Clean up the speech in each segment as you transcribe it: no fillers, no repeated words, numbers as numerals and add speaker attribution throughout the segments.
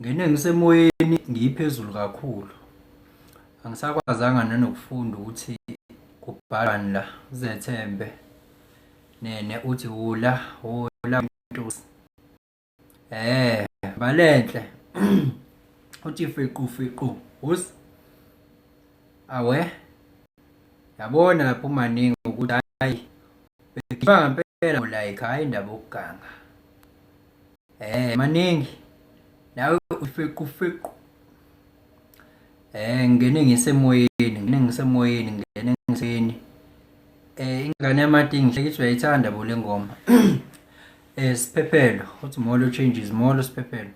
Speaker 1: Ngene ngisemoyeni ngiphezulu kakhulu. Angisakwazanga nanokufunda ukuthi kubhalwani la. Zethembe. Nene uthi wula wula Ntusi. Eh, balenhle. Uthi fiqu fiqu. Us. Awe. Yabona lapho maningi ukuthi hayi begiba ngempela like hayi indaba yokuganga. Eh, maningi. Nawe ufiqu fiqu. Eh, ngene ngisemoyeni, ngene ngisemoyeni, ngene ngiseni. Eh, ingane yamatingi ngithi uyayithanda bo le ngoma. Eh, Siphephelo, uthi molo changes, molo Siphephelo.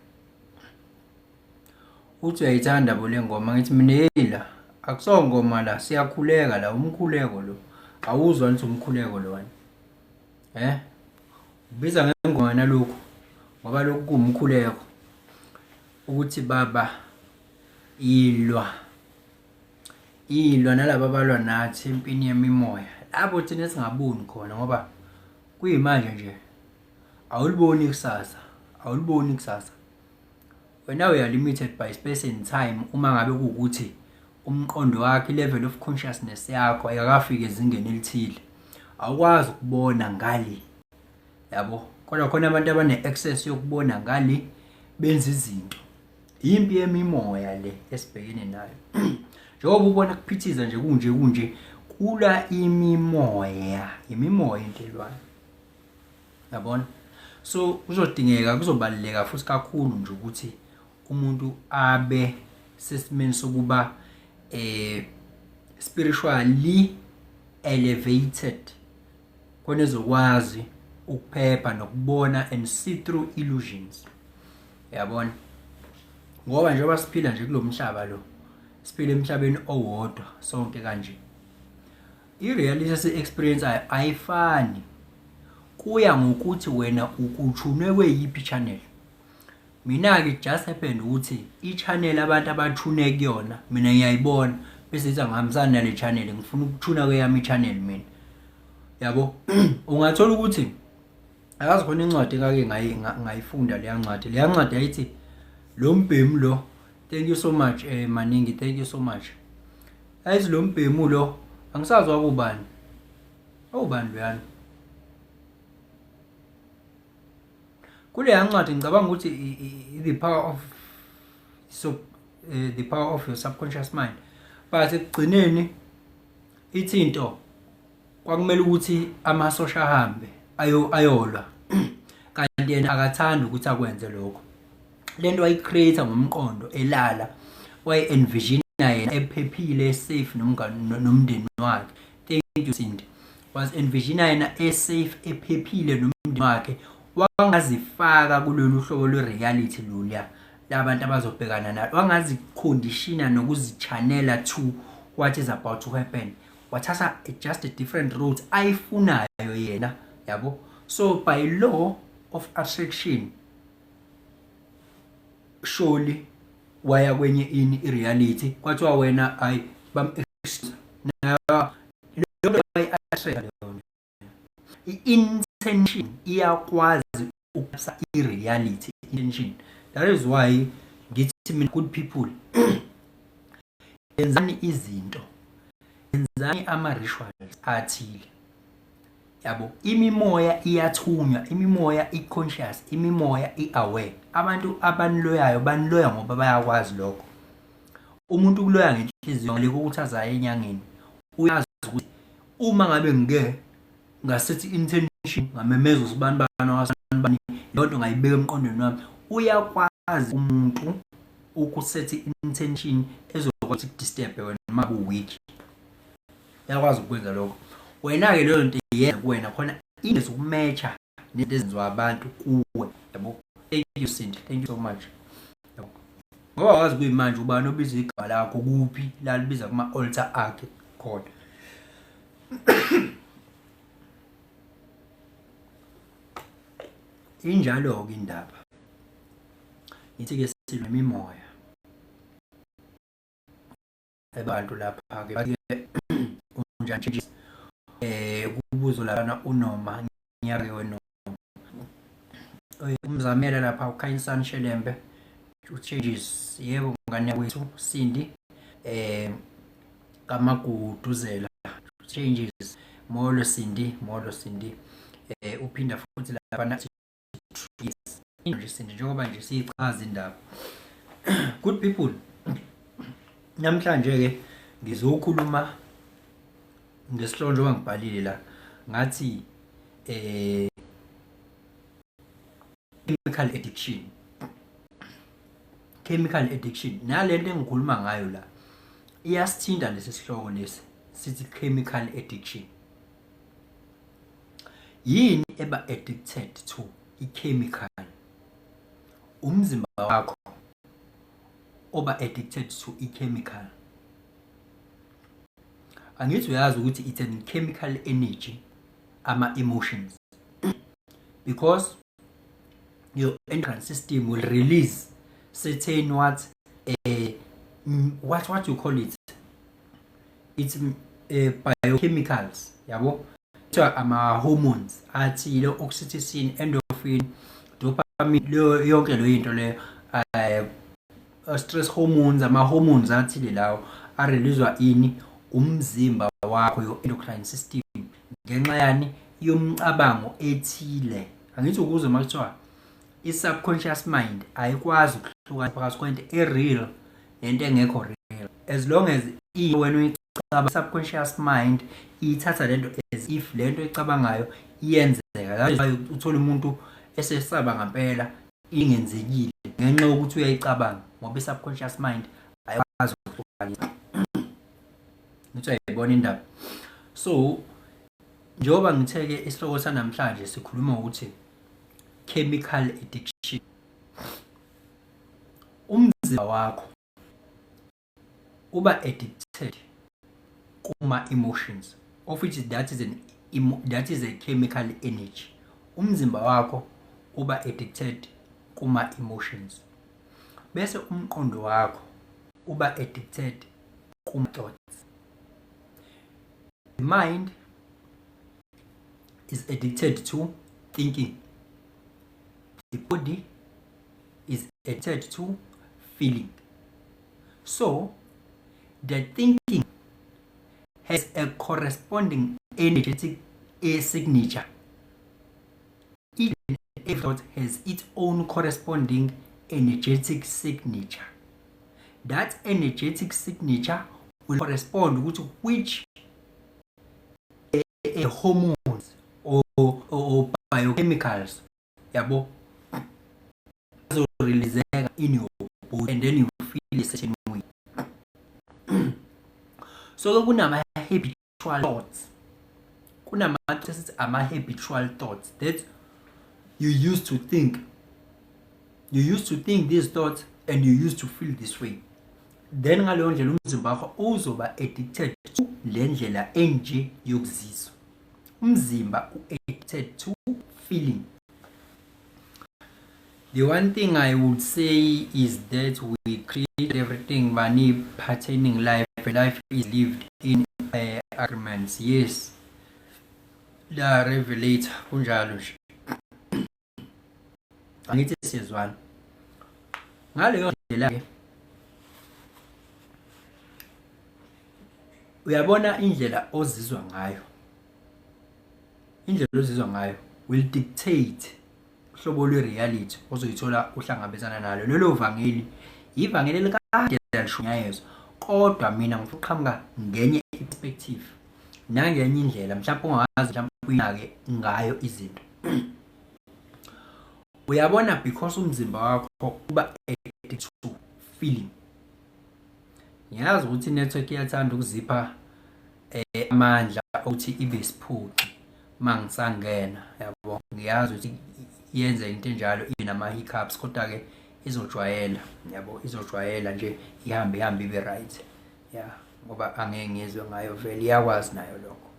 Speaker 1: Uthi uyayithanda bo le ngoma, ngithi mina hey la, akusongoma la, siyakhuleka la, umkhuleko lo. Awuzwa nithi umkhuleko lo wena. Eh? Ubiza ngengoma nalokhu ngoba lokhu kuwumkhuleko. Ukuthi baba ilwa ilwa nalaba abalwa nathi empini yemimoya lapho thina singaboni khona ngoba kuyimanje nje awuliboni ikusasa awuliboni ikusasa wena we are limited by space and time uma ngabe kuwukuthi umqondo wakho i-level of consciousness yakho ayikakafiki ezingeni elithile awukwazi ukubona ngale yabo kodwa khona abantu abane-access yokubona ngale benza izinto Impi yemimoya le esibhekene nayo. Njengoba ubona kuphithiza nje kunje kunje kula imimoya, imimoya into elwayo. Yabona? So kuzodingeka kuzobaluleka futhi kakhulu nje ukuthi umuntu abe sesimeni sokuba eh spiritually elevated khona ezokwazi ukuphepha nokubona and see through illusions yabona ngoba njengoba siphila nje kulomhlaba lo siphila emhlabeni owodwa sonke kanje i-reality esi-experience ayifani kuya ngokuthi wena ukuthunwe kweyiphi channel Mina-ke it just happened ukuthi i-channel abantu abathune kuyona mina ngiyayibona bese ithi angihambisani nale channel ngifuna ukuthuna kweyami i-channel mina yabo ungathola ukuthi akazi khona incwadi engake ngayifunda leya ncwadi leya ncwadi yayithi lo mbhemu lo thank you so much eh maningi thank you so much yayithi lo mbhemu lo angisazi wakubani awubani loyana Kuleya ncwadi ngicabanga ukuthi the power of so the power of your subconscious mind but ekugcineni ithi into kwakumele ukuthi amasosha ahambe ayo ayolwa kanti yena akathandi ukuthi akwenze lokho lento wayicreate ngomqondo elala waye-envision yena ephephile safe nomngane nomndeni wakhe thank you Cindy was envision yena esafe ephephile nomndeni wakhe wangazifaka kulolu hlobo lwe-reality loluya labantu abazobhekana nalo wangazikhondishina nokuzichanela to what is about to happen wathatha just a different route ayifunayo yena yabo so by law of attraction surely waya kwenye ini i-reality kwathiwa wena ayi bam i-intention iyakwazi ukusa i-reality intention that is why ngithi mina good people yenzani izinto yenzani ama-rituals athile yabo imimoya iyathunywa imimoya i-conscious imimoya i-aware abantu abaniloyayo baniloya ngoba bayakwazi lokho umuntu ukuloya ngenhliziyo ngale kokuthi azaye enyangeni uyazi ukuthi uma ngabe ngike ngasethi intention ngamemeza usibani bani wasibani bani leyo nto ngayibeka emqondweni wami uyakwazi umuntu ukusethi intention ezokwazi ukudisturb wena uma ku-weak uyakwazi ukwenza lokho wena-ke leyo nto yenza kuwena khona inezokumetsha nezinto ezenziwa abantu kuwe yabo thank you Cindy thank you so much ngoba wazi kuyimanje ubani obiza igama lakho kuphi lalibiza kuma-altar akhe khona injalo-ke indaba ngithi-ke silwa imimoya abantu lapha-ke bathi-ke unjani eh kubuzo lana unoma ngiyake wena umzamela lapha ukhanyisani shelembe Changes, yebo ngane yakwethu Cindy kaMaguduzela changes. Molo Cindy, molo Cindy. Uphinda futhi lapha nathi yes nje Cindy, njengoba nje siyichaza indaba. Good people, namhlanje ke ngizokhuluma ngesihloko njengoba ngibhalile la ngathi chemical addiction. Chemical addiction, nalento engikhuluma ngayo la iyasithinta lesi sihloko lesi sithi chemical addiction. Yini eba addicted to i-chemical? Umzimba wakho oba addicted to i-chemical. Angithi uyazi ukuthi it's an chemical energy, ama-emotions, because your endocrine system will release certain what what you call it, it's biochemicals, yabo, kuthiwa ama-hormones athile, oxytocin, endorphin, dopamine, leyo yonke leyo into leyo, stress hormones, ama-hormones athile lawo a-release-wa ini umzimba wakho, your endocrine system, ngenxa yani yomcabango ethile. Angithi ukuze uma kuthiwa i-subconscious mind ayikwazi ukuhlukana phakathi kwento e-real nento engekho real, as long as wena uyicabanga, subconscious mind iyithatha lento as if lento ecabangayo iyenzeka. That is why uthola umuntu esesaba ngempela ingenzekile, ngenxa yokuthi uyayicabanga, ngoba i-subconscious mind ayikwazi ukuhlukanisa. Ngithi uyayibona indaba. So njengoba ngithe-ke isihloko sanamhlanje sikhuluma ngokuthi chemical addiction, umzimba wakho uba addicted kuma-emotions, of which that is a chemical energy. Umzimba wakho uba addicted kuma-emotions, bese umqondo wakho uba addicted kuma-thoughts. The mind is addicted to thinking, the body is addicted to feeling. So the thinking has a corresponding energetic signature. Each and every thought has its own corresponding energetic signature. That energetic signature will correspond to which hormones or biochemicals, yabo, release-eka in your body, and then you feel a certain way. So kunama habitual thoughts, kunama ama habitual thoughts that you used to think, you used to think these thoughts and you used to feel this way. Then ngaleyo ndlela umzimba wakho uzoba addicted to le ndlela enje yokuzizwa. Umzimba u-addicted to feeling. The one thing I would say is that we create everything money pertaining life. Life is lived in agreements. Yes, la revelator, kunjalo nje. Angithi siyezwana ngaleyo ndlela ke. Uyabona, indlela ozizwa ngayo, indlela ozizwa ngayo will dictate uhlobo lwe-reality ozoyithola uhlangabezana nalo. Lelo vangeli ivangeli elikade lashunyayezwa, kodwa mina ngifuna ukuqhamuka ngenye i-perspective nangenye indlela mhlawumbe ungazi mhlawumbe uyinake ngayo izinto. Uyabona, because umzimba wakho uba addicted to feeling. Ngiyazi ukuthi i-network iyathanda ukuzipha amandla okuthi ibe isiphuci mangisangena, yabo. Ngiyazi ukuthi yenza into enjalo, ibe nama-hiccups, kodwa-ke izojwayela, yabo, izojwayela nje, ihambe ihambe ibe right ya, ngoba angeke ngizwe ngayo vele, iyakwazi nayo lokho.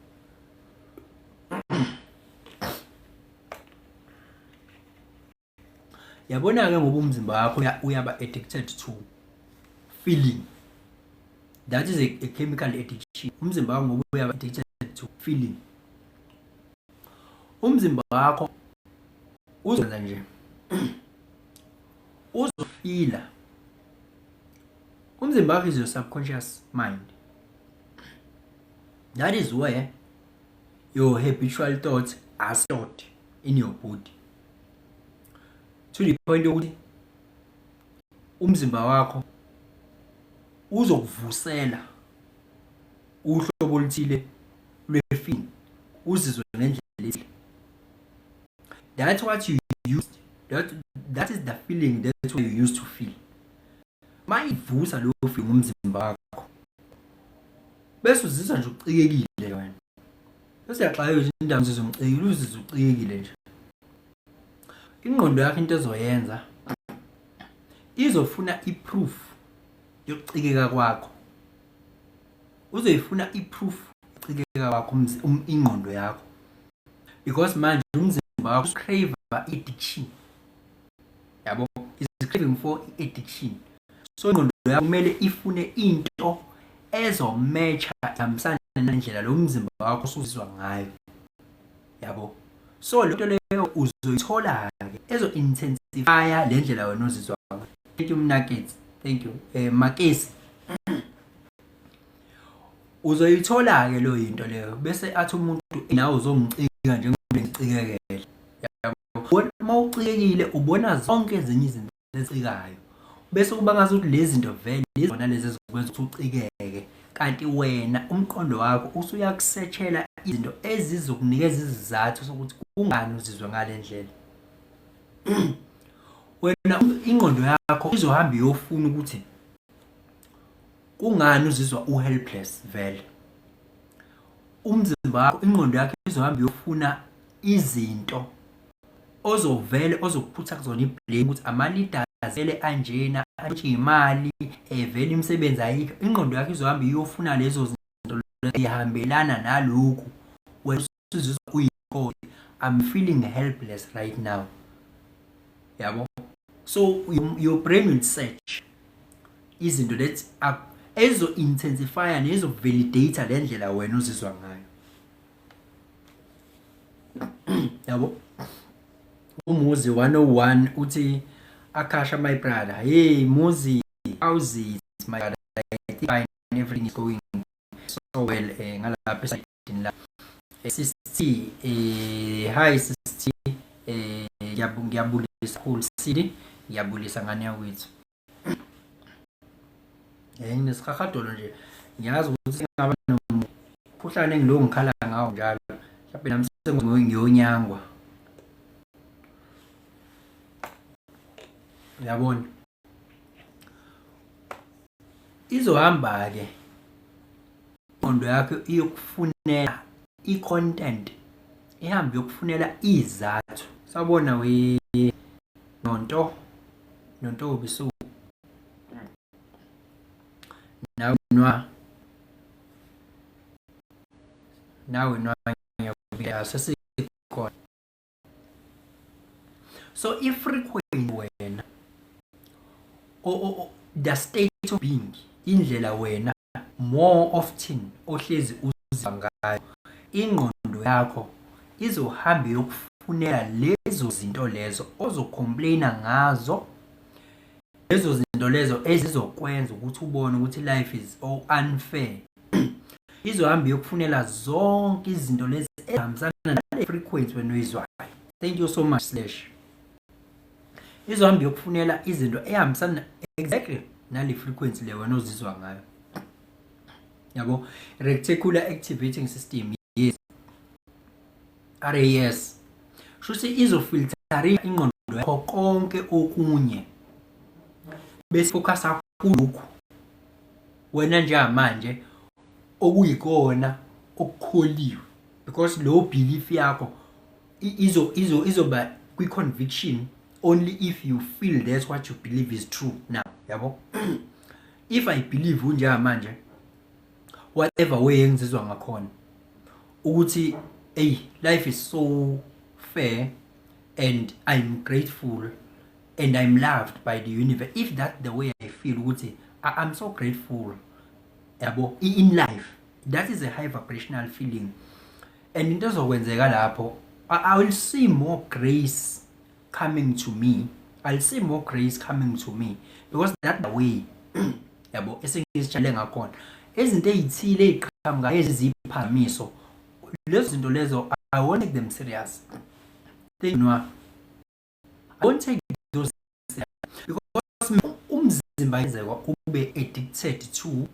Speaker 1: Yabona-ke, ngoba umzimba wakho uyaba addicted to feeling, that is a chemical addiction. Umzimba wakho ngoba uyaba addicted to feeling, umzimba wakho uzowenza nje, uzo-feel-a. Umzimba wakho is your subconscious mind. That is where your habitual thoughts are stored in your body, to the point yokuthi umzimba wakho uzokuvusela uhlobo oluthile lwefini, uzizwe ngendlela ethile. That's what you used, that is the feeling that you used to feel. Mayivusa leyo feeling umzimba wakho, bese uzizwa nje ucikekile wena, bese uyaxakeka nje indaba, uzizwa ngicikile, uzizwa ucikekile nje. Ingqondo yakho into ezoyenza, izofuna i-proof yokucikeka kwakho, uzoyifuna i-proof yokucikeka kwakho ingqondo yakho, because manje umzimba wakho crave i-addiction, yabo, is craving for i-addiction. So ingqondo yakho kumele ifune into ezomatcha, ihambisane nendlela lo mzimba wakho usuzizwa ngayo, yabo. So lento leyo uzoyithola-ke ezo-intensifya le ndlela wena ozizwa ngayo. Thank you, Mnaketsi. Thank you, Makesi. Uzoyithola-ke leyo yinto leyo, bese athi umuntu, "Nawe uzongicika njengoba ngicikekele," yabo. Uma ucikekile ubona zonke ezinye izinto ezicikayo, bese kuba ngazuthi lezi zinto vele izona lezi ezikwenza ukuthi ucikeke, kanti wena umqondo wakho usuyakusetshela izinto ezizokunikeza izizathu sokuthi kungani uzizwe ngale ndlela. Wena ingqondo yakho izohamba iyofuna ukuthi kungani uzizwa u-helpless vele. Umzimba wakho, ingqondo yakho izohamba iyofuna izinto ozovele ozokuphutha kuzona i-blame, ukuthi ama-leaders vele anjena, antshontsha imali, vele imisebenzi ayikho. Ingqondo yakho izohamba iyofuna lezo zinto ihambelana nalokhu wena usuzizwa uyinkosi. I'm feeling helpless right now, yabo. So your brain will search izinto that are ezo-intensifya nezo-validate le ndlela wena ozizwa ngayo, yabo. Umuzi 101 uthi, "Akasha, my brother." Hey Muzi, how's it, my brother? I think fine, everything is going so well ngalapha esayidini la. Sis T, hi Sis T, ngiyabulisa kakhulu Sidi, ngiyabulisa ngane yakwethu. Nginesihahadolo nje, ngiyazi ukuthi singaba nomkhuhlane engilokhu ngikhala ngawo njalo, mhlawumbe nami sengiyonyangwa, uyabona. Izohamba-ke ingqondo yakho iyokufunela i-content, ihambe iyokufunela izathu. Sawubona we Nonto, Nontobi su nawe nwa, nawe nwa, ngiyakubika sesikhona. So i-frequency wena o the state of being, indlela wena more often ohlezi uzizwa ngayo, ingqondo yakho izohamba iyokufunela lezo zinto lezo ozocomplaina ngazo, lezo zinto lezo ezizokwenza ukuthi ubone ukuthi life is all unfair. Izohamba iyokufunela zonke izinto lezi ezihambisana nale frequency wena oyizwayo. Thank you so much, Slash. Izohamba iyokufunela izinto ehambisana exactly nale frequency le wena ozizwa ngayo, yabo. Reticular activating system, yes, RAS. Shuthi izofiltera ingqondo yakho konke okunye, bese focusa kulokhu wena njengamanje okuyikona okukholiwe, because lo belief yakho izoba kwi-conviction only if you feel that's what you believe is true now, yabo. If I believe njengamanje, whatever way engizizwa ngakhona, ukuthi hey, life is so fair and I'm grateful and I'm loved by the universe, if that the way I feel ukuthi I'm so grateful, yabo, in life, that is a high vibrational feeling. And into ezokwenzeka lapho, I will see more grace coming to me. I'll see more grace coming to me because that the way, yabo. Yabo, esengizitshale ngakhona. Izinto ey'thile ey'qhamuka eziyiphazamiso, lezo zinto lezo I won't take them serious. Thank you. I won't take those serious because umzimba yenzeka ube addicted to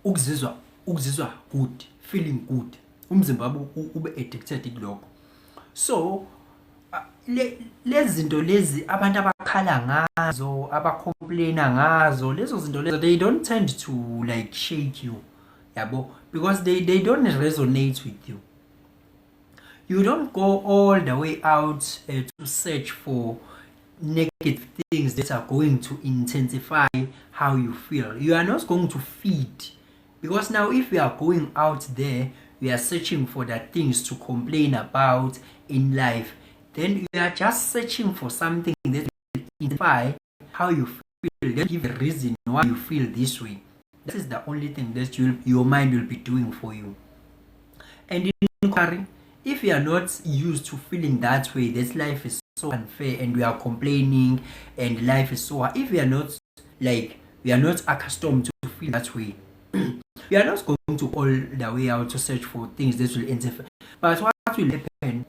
Speaker 1: ukuzizwa good, feeling good. Umzimba wabo ube addicted kulokho. So lezi zinto lezi abantu abakhala ngazo, abacomplaina ngazo, lezo zinto lezo, they don't tend to like shake you, yabo, because they don't resonate with you. You don't go all the way out to search for negative things that are going to intensify how you feel. You are not going to feed, because now if you are going out there, you are searching for the things to complain about in life, then you are just searching for something that will intensify how you feel, then give a reason why you feel this way. That is the only thing that your mind will be doing for you. And in contrary, if you are not used to feeling that way, that life is so unfair and we are complaining and life is so hard, if we are not like, we are not accustomed to feel that way, we are not going to all the way out to search for things that will interfere. But what will happen,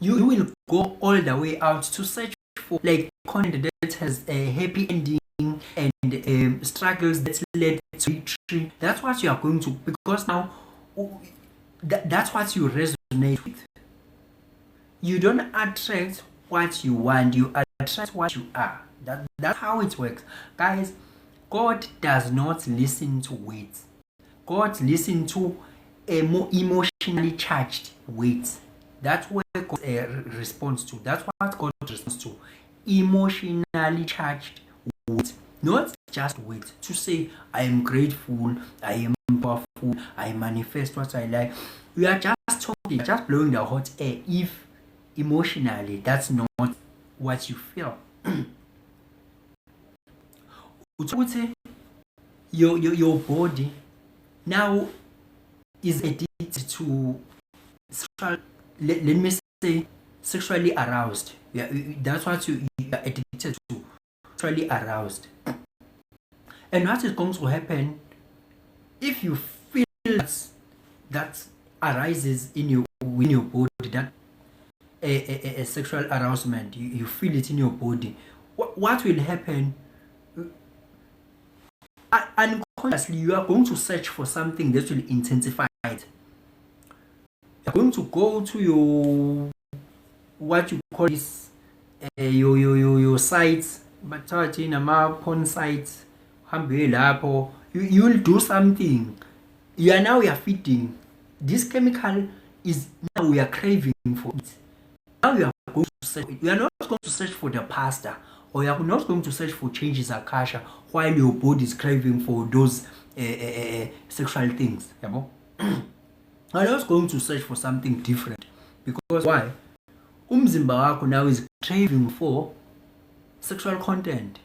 Speaker 1: you will go all the way out to search for like content that has a happy ending and struggles that led to victory. That's what you are going to, because now that's what you resonate with. You don't attract what you want, you attract what you are. That's how it works. Guys, God does not listen to words. God listens to a more emotionally charged words. That's where God responds to. That's what God responds to. Emotionally charged words. Not just words. To say, I am grateful, I am powerful, I manifest what I like. You are just talking, just blowing the hot air if emotionally that's not what you feel. Uthi your body now is addicted to sexual, let me say sexually aroused. Yeah, that's what you are addicted to, sexually aroused. And what is going to happen if you feel that arises in your body, that a sexual arousement, you feel it in your body. What will happen? Unconsciously, you are going to search for something that will intensify it. You are going to go to your, what you call this, your sites, but porn sites. You will do something. You are now, you are feeding. This chemical is now we are craving for it. Now you are going to search. You are not going to search for the pastor, or you are not going to search for changes Akasha while your body is craving for those sexual things. You are not going to search for something different, because why? Umzimba wakho now is craving for sexual content.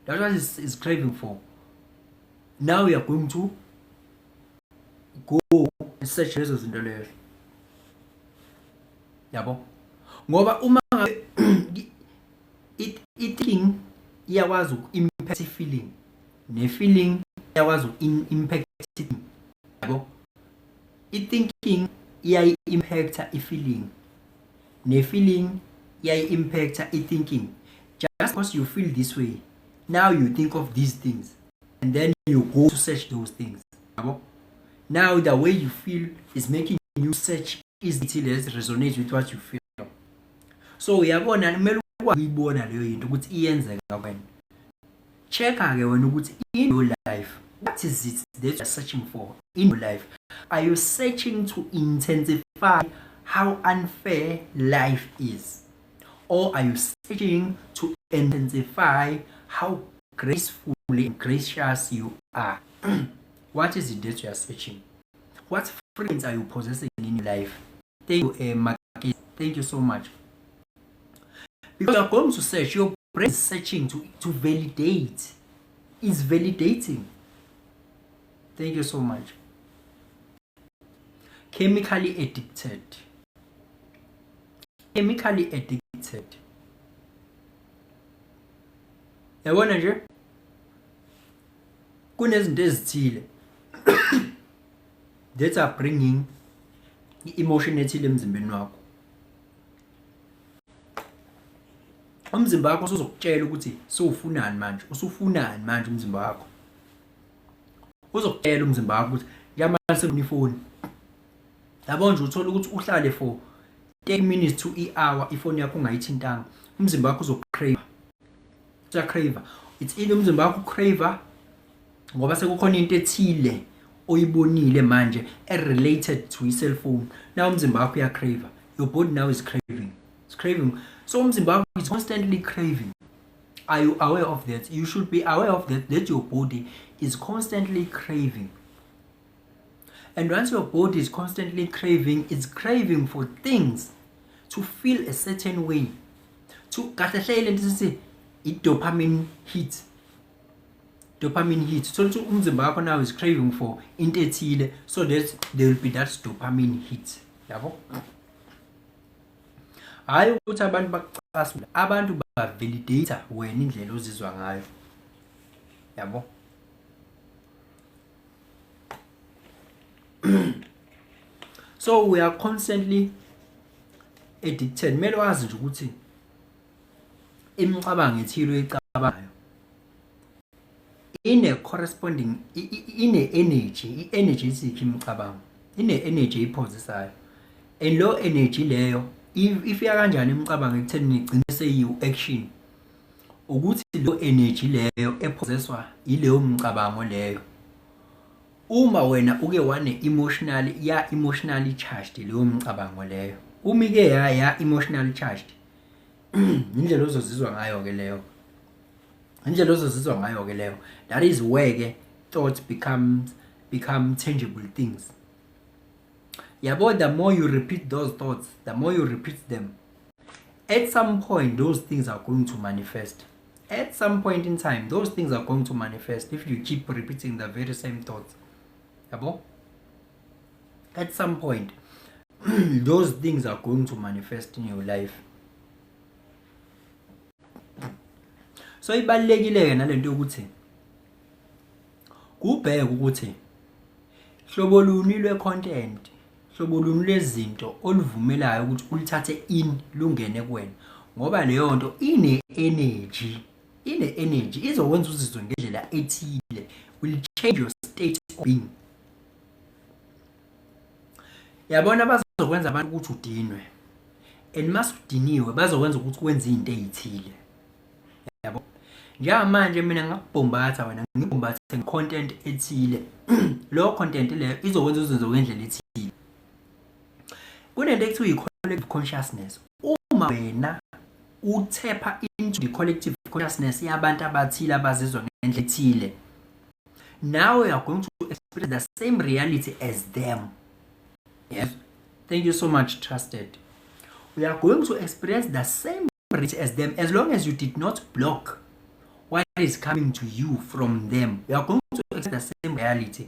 Speaker 1: That's what it's craving for. Now you are going to go and search lezo zinto lezo. Yabo? Ngoba uma ngabe i-thinking iyakwazi uku-impact i-feeling, ne-feeling iyakwazi uku-impact i-thinking. Yabo? I-thinking iyayi-impacta i-feeling, ne-feeling iyayi-impacta i-thinking. Just because you feel this way, now you think of these things, and then you go to search those things. Yabo? Now the way you feel is making you search izinto that resonates with what you feel. So uyabona, kumele ukuyibona leyo into ukuthi iyenzeka kuwena. Check-a ke wena ukuthi in your life, what is it that you are searching for in your life? Are you searching to intensify how unfair life is? Or are you searching to intensify how graceful and gracious you are? What is it that you are searching? What friends are you possessing in your life? Thank you, Maki. Thank you so much. Because you are going to search, your brain is searching to validate. It's validating. Thank you so much. Chemically addicted. Chemically addicted. Yabona nje? Kunezinto ezithile that are bringing i-emotion ethile emzimbeni wakho. Umzimba wakho usuzokutshela ukuthi sewufunani manje, usufunani manje umzimba wakho. Uzokutshela umzimba wakho ukuthi njengamanje sengifuna ifoni. Yabo nje uthola ukuthi uhlale for 30 minutes to i-hour ifoni yakho ungayithintanga, umzimba wakho uzocrave. Uya-crave. It's either umzimba wakho ucrave ngoba sekukhona into ethile oyibonile manje e-related to i-cellphone. Now umzimba wakho uya-crave. Your body now is craving. It's craving. So umzimba wakho is constantly craving. Are you aware of that? You should be aware of that, that your body is constantly craving. And once your body is constantly craving, it's craving for things to feel a certain way. To kahle hle lento sithi i-dopamine hit. Dopamine hit. So ukuthi umzimba wakho now is craving for into ethile so that there will be that dopamine hit. Yabo? Hhayi ukuthi abantu bakucasula, abantu ba-validate wena indlela ozizwa ngayo. Yabo? So we are constantly addicted. Kumele wazi nje ukuthi imicabango ethile oyicabangayo ine corresponding ine energy, i-energy isiphi imicabango, ine energy eyiphozisayo, and lo energy leyo ifika kanjani imicabango ekutheni igcine seyiwu action, ukuthi lo energy leyo ephozeswa ileyo mcabango leyo, uma wena uke wane emotionally, ya emotionally charged leyo mcabango leyo, uma ike ya emotionally charged, indlela ozozizwa ngayo ke leyo, indlela ozozizwa ngayo ke leyo, that is where ke thoughts become tangible things. Yabo, the more you repeat those thoughts, the more you repeat them, at some point those things are going to manifest. At some point in time those things are going to manifest if you keep repeating the very same thoughts. Yabo, at some point those things are going to manifest in your life. So ibalulekile ke nalento yokuthi kubheke ukuthi hlobo luni lwe-content, hlobo luni lwezinto oluvumelayo ukuthi ulithathe in lungene kuwena, ngoba leyo nto ine-energy, ine-energy izokwenza uzizwe ngendlela ethile, will change your state of being. Yabona, bazokwenza abantu ukuthi udinwe, and masudiniwe bazokwenza ukuthi wenze izinto ezithile. Yabo, njengamanje mina ngakubhombatha wena, ngibhombathe nge-content ethile, leyo content leyo izokwenza uzenze ngendlela ethile. Kunento ekuthiwa i-collective consciousness. Uma wena uthepha into the collective consciousness yabantu abathile abazizwa ngendlela ethile, now you are going to experience the same reality as them. Yes, thank you so much, Trusted. We are going to experience the same reality as them as long as you did not block what is coming to you from them. You are going to experience the same reality.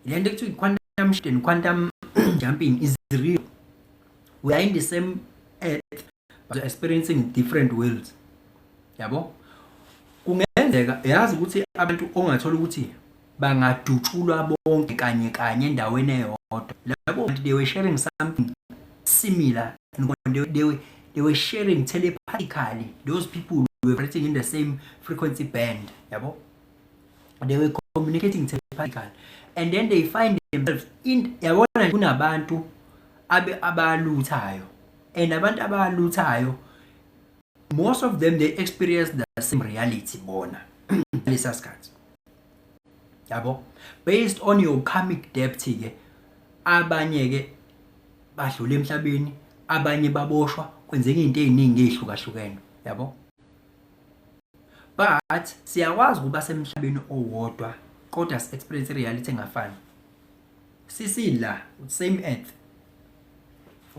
Speaker 1: Le nto ekuthiwa quantum shift and quantum jumping is real. We are in the same earth but we are experiencing different worlds. Yabo, kungenzeka yazi ukuthi abantu ongathola ukuthi bangadutshulwa bonke kanye kanye endaweni eyodwa, labo bantu they were sharing something similar and they were sharing telepathically. Those people were vibrating in the same frequency band. Yabo, they were communicating telepathically and then they find themselves in, yabona, kunabantu abe abaluthayo, and abantu abaluthayo, most of them, they experience the same reality bona lesa sikhathi. Yabo, based on your karmic debt ke, abanye ke badlula emhlabeni, abanye baboshwa, kwenzeka izinto eziningi ezihlukahlukene. Yabo, but siyakwazi ukuba semhlabeni owodwa kodwa si-experience reality engafani, sisila same earth,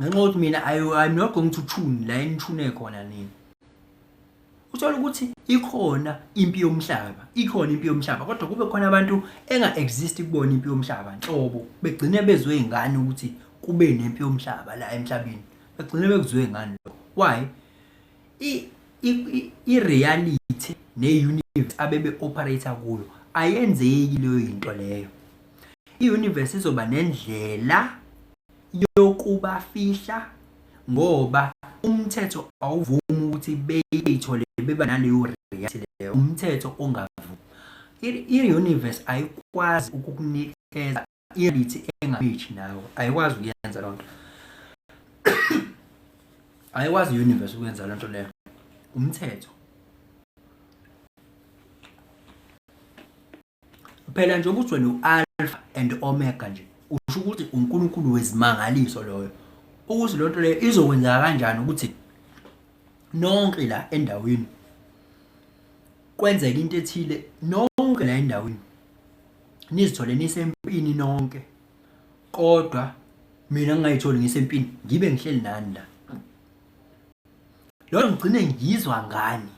Speaker 1: ngenxa yokuthi mina I'm not going to tune la enithune khona nina. Uthola ukuthi ikhona impi yomhlaba, ikhona impi yomhlaba, kodwa kube khona abantu enga-exist kubona impi yomhlaba nhlobo, begcine bezwe ingane ukuthi kube nempi yomhlaba la emhlabeni, begcine bekuzwe ngani lokho. Why? I-reality ne-universe abebe-operate kuyo Ayenzeki leyo into leyo. I-universe izoba nendlela yokubafihla ngoba umthetho awuvumi ukuthi beyithole beba naleyo reality leyo. Umthetho ongavumi. I-universe ayikwazi ukukunikeza i-reality engamatchi nawe. Ayikwazi ukuyenza loo nto. Ayikwazi i-universe ukwenza loo nto leyo. Umthetho. Phela nje ukuthi wena u-Alpha and Omega nje, usho ukuthi uNkulunkulu wezimangaliso loyo. Ukuthi loo nto leyo izokwenzeka kanjani ukuthi nonke la endaweni kwenzeke into ethile, nonke la endaweni nizithole nisempini nonke, kodwa mina ngingayitholi ngisempini, ngibe ngihleli nani la. Lolo ngigcine ngizwa ngani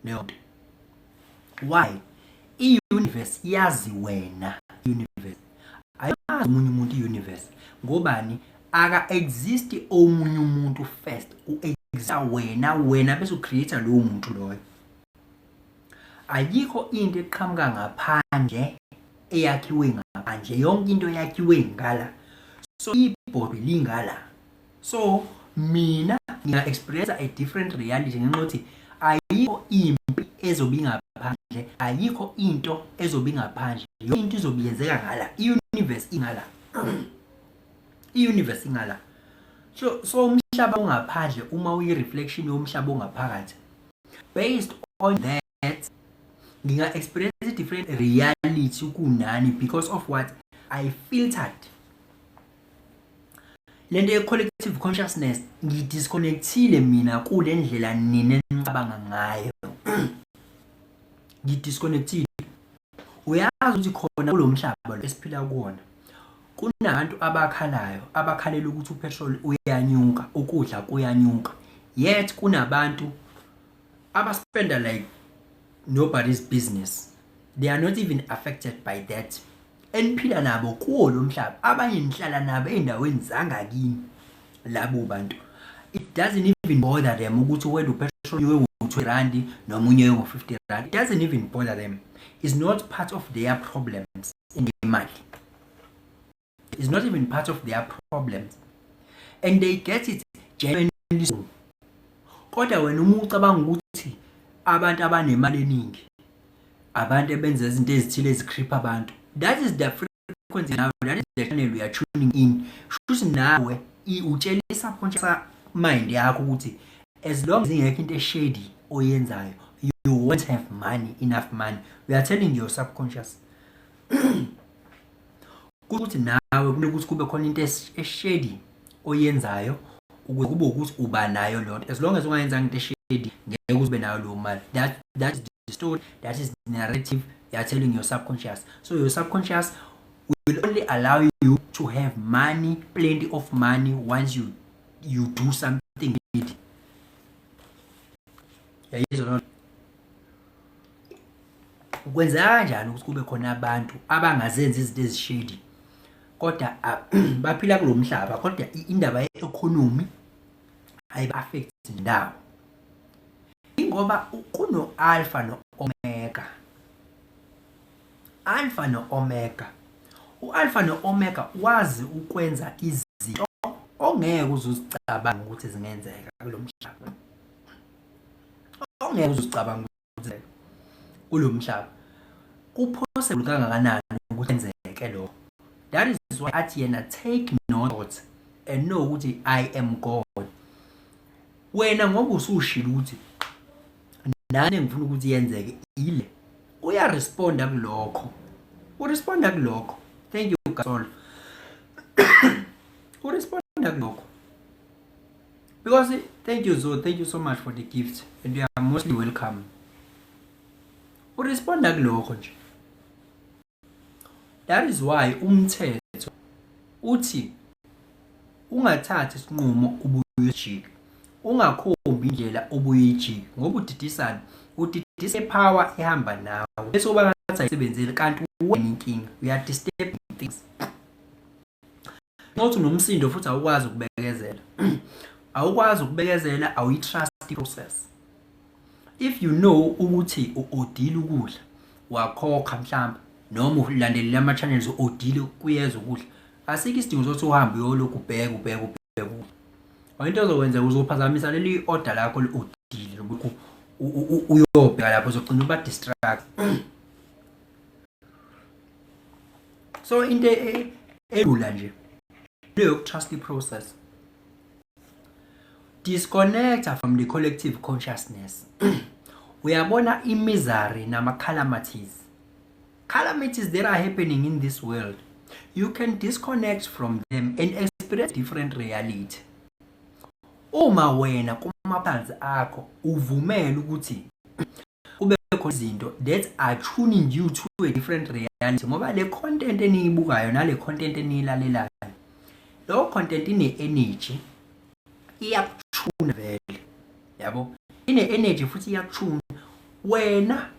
Speaker 1: leyo nto. Why? I-universe yazi wena, i-universe ayimazi omunye umuntu. I-universe ngobani? Aka-exist omunye umuntu first, u-exista wena, wena bese ucreate lowo muntu loyo. Ayikho into eqhamuka ngaphandle eyakhiwe ngaphandle, yonke into eyakhiwe ngala. So ibhodwe lingala, so mina nginga-experience a different reality ngenxa yokuthi ayikho impi ezobe ingaphandle, ayikho into ezobe ingaphandle, yonke into izobe yenzeka ngala. I-universe ingala, i-universe ingala. So umhlaba ongaphandle uma uyi-reflection yomhlaba ongaphakathi, based on that nginga-experience different reality kunani because of what I filtered. Lento ye-collective consciousness, ngidisconnectile mina kule ndlela nina enicabanga ngayo, ngidisconnectile. Uyazi ukuthi khona kulo mhlaba lo esiphila kuwona kunabantu abakhalayo, abakhalela ukuthi upetrol uyanyuka, ukudla kuyanyuka, yet kunabantu abaspenda like nobody's business. They are not even affected by that. Eniphila nabo kuwo lo mhlaba, abanye nihlala nabo ey'ndaweni zangakini, labo bantu it doesn't even bother them ukuthi wena upetrol unyuke ngo-20 rand noma unyuke ngo-50 rand. It doesn't even bother them. It's not part of their problems. Imali is not even part of their problems and they get it genuinely so. Kodwa wena uma ucabanga ukuthi abantu abanemali eningi, abantu abenza izinto ezithile ezicreep abantu, that is the frequency now, that is the channel you are tuning in. Shuthi nawe utshela i-subconscious mind yakho ukuthi as long as ingekho into eshady oyenzayo, you won't have money, enough money. You are telling your subconscious ukuthi nawe kumele ukuthi kube khona into eshady oyenzayo ukuze kube ukuthi uba nayo leyo nto. As long as ungayenzanga into eshady, ngeke ube nayo leyo mali. That is the story, that is the narrative you are telling your subconscious. So your subconscious will only allow you to have money, plenty of money, once you do something shady. Yayizwa loo nto? Kwenzeka kanjani ukuthi kube khona abantu abangazenzi izinto ezishady kodwa baphila kulo mhlaba, kodwa indaba ye-economy ayiba-affect ndawo? Ingoba kuno-alpha no-omega, alpha no-omega. U-alpha no-omega wazi ukwenza izinto ongeke uze uzicabanga ukuthi zingenzeka kulo mhlaba, ongeke uze uzicabanga ukuthi kulo mhlaba kupossible kangakanani ukuthi kwenzeke lokho. That is why athi yena, "Take note and know ukuthi I am God." Wena ngoba usushilo ukuthi nani engifuna ukuthi yenzeke ile, uyaresponda kulokho, uresponda kulokho. Thank you, Gasol. Uresponda kulokho because, thank you, Zo, thank you so much for the gift and you are mostly welcome. Uresponda kulokho nje. That is why umthetho uthi ungathathi isinqumo ubuye ujike, ungakhombi indlela obuye ijike, ngoba udidisana, udidisa ipower ehamba nawe, bese uba ngathi ayisebenzeli, kanti wena inkinga, you are disturbing things. Ngokuthi unomsindo futhi awukwazi ukubekezela, awukwazi ukubekezela, awuyi-trust process. If you know ukuthi u-odile ukudla, Wakhokha mhlawumbe noma ulandelele ama-channels, u-odile, kuyeza ukudla. Asikho isidingo sokuthi uhambe uyolokhu ubheke ubheke ubheke ukudla. Into ozokwenzeka, uzophazamisa leli order lakho li-odile, lokhu uyobheka lapho, uzogcina uba distract. So into elula nje leyo, yoku-trust i-process. Disconnect from the collective consciousness. Uyabona, i-misery nama-calamities, calamities that are happening in this world, you can disconnect from them and experience different reality uma wena kumaphansi akho uvumela ukuthi kube khona izinto that are tuning you to a different reality, ngoba le content eniyibukayo nale content eniyilalelayo, lo content ine-energy, iyakuthuna vele, yabo, ine-energy futhi iyakuthuna. Wena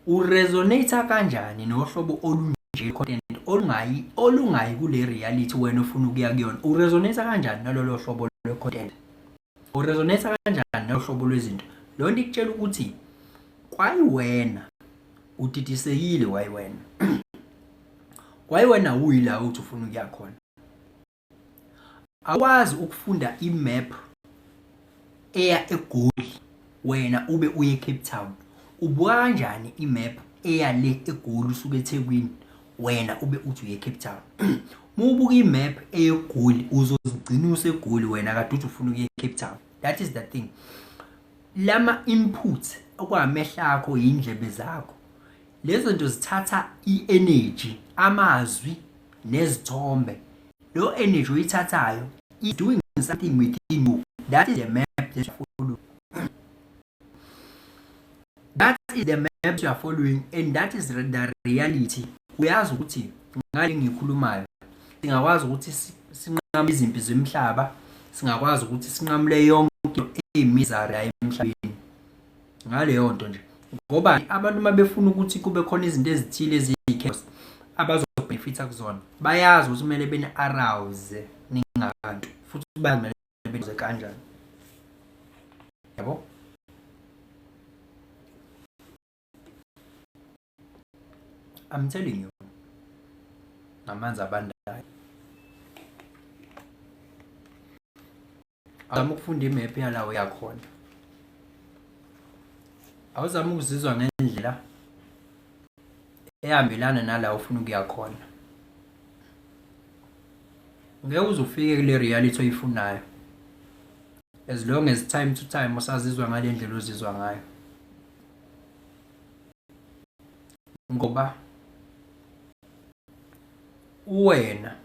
Speaker 1: uresonate kanjani nohlobo olunje content olungayi kule reality wena ofuna ukuya kuyona? Uresonate kanjani nalolo hlobo lwe-content? Uresonate kanjani nohlobo lwezinto? Leyo nto ikutshela ukuthi kwayiwena udidisekile, kwayiwena uyila uthi ufuna ukuya khona. Awazi ukufunda i-map eya eGoli, wena ube uye eCape Town. Ubuka kanjani i-map eya le eGoli usuke eThekwini, wena ube uthi uye eCape Town? Uma ubuka i-map eyeGoli, uzozigcina useGoli, wena kade uthi ufuna ukuya eCape Town. That is the thing. Lama inputs okwamehlo akho, indlebe zakho, lezo zinto zithatha i-energy, amazwi nezithombe. Lo energy oyithathayo is doing something within you. That is the map that you follow. That is the map you are following and that is the reality. Uyazi ukuthi ngale ngikhulumayo, singakwazi ukuthi sinqamule izimpi zemhlaba, singakwazi ukuthi sinqamule yonke eyi-misery emhlabeni ngaleyo nto nje, ngoba abantu uma befuna ukuthi kube khona izinto ezithile eziyi-chaos abazobenefitha kuzona, bayazi ukuthi kumele beni-arouse ningabantu, futhi bayazi kumele benze kanjani, yabo. I'm telling you ngamanzi abandayo. Awuzama ukufunda imephu yalawo yakhona, awuzama ukuzizwa ngendlela ehambelana nala ufuna ukuya khona. Ngeke uze ufike kule reality oyifunayo as long as time to time usazizwa ngale ndlela ozizwa ngayo, ngoba uwena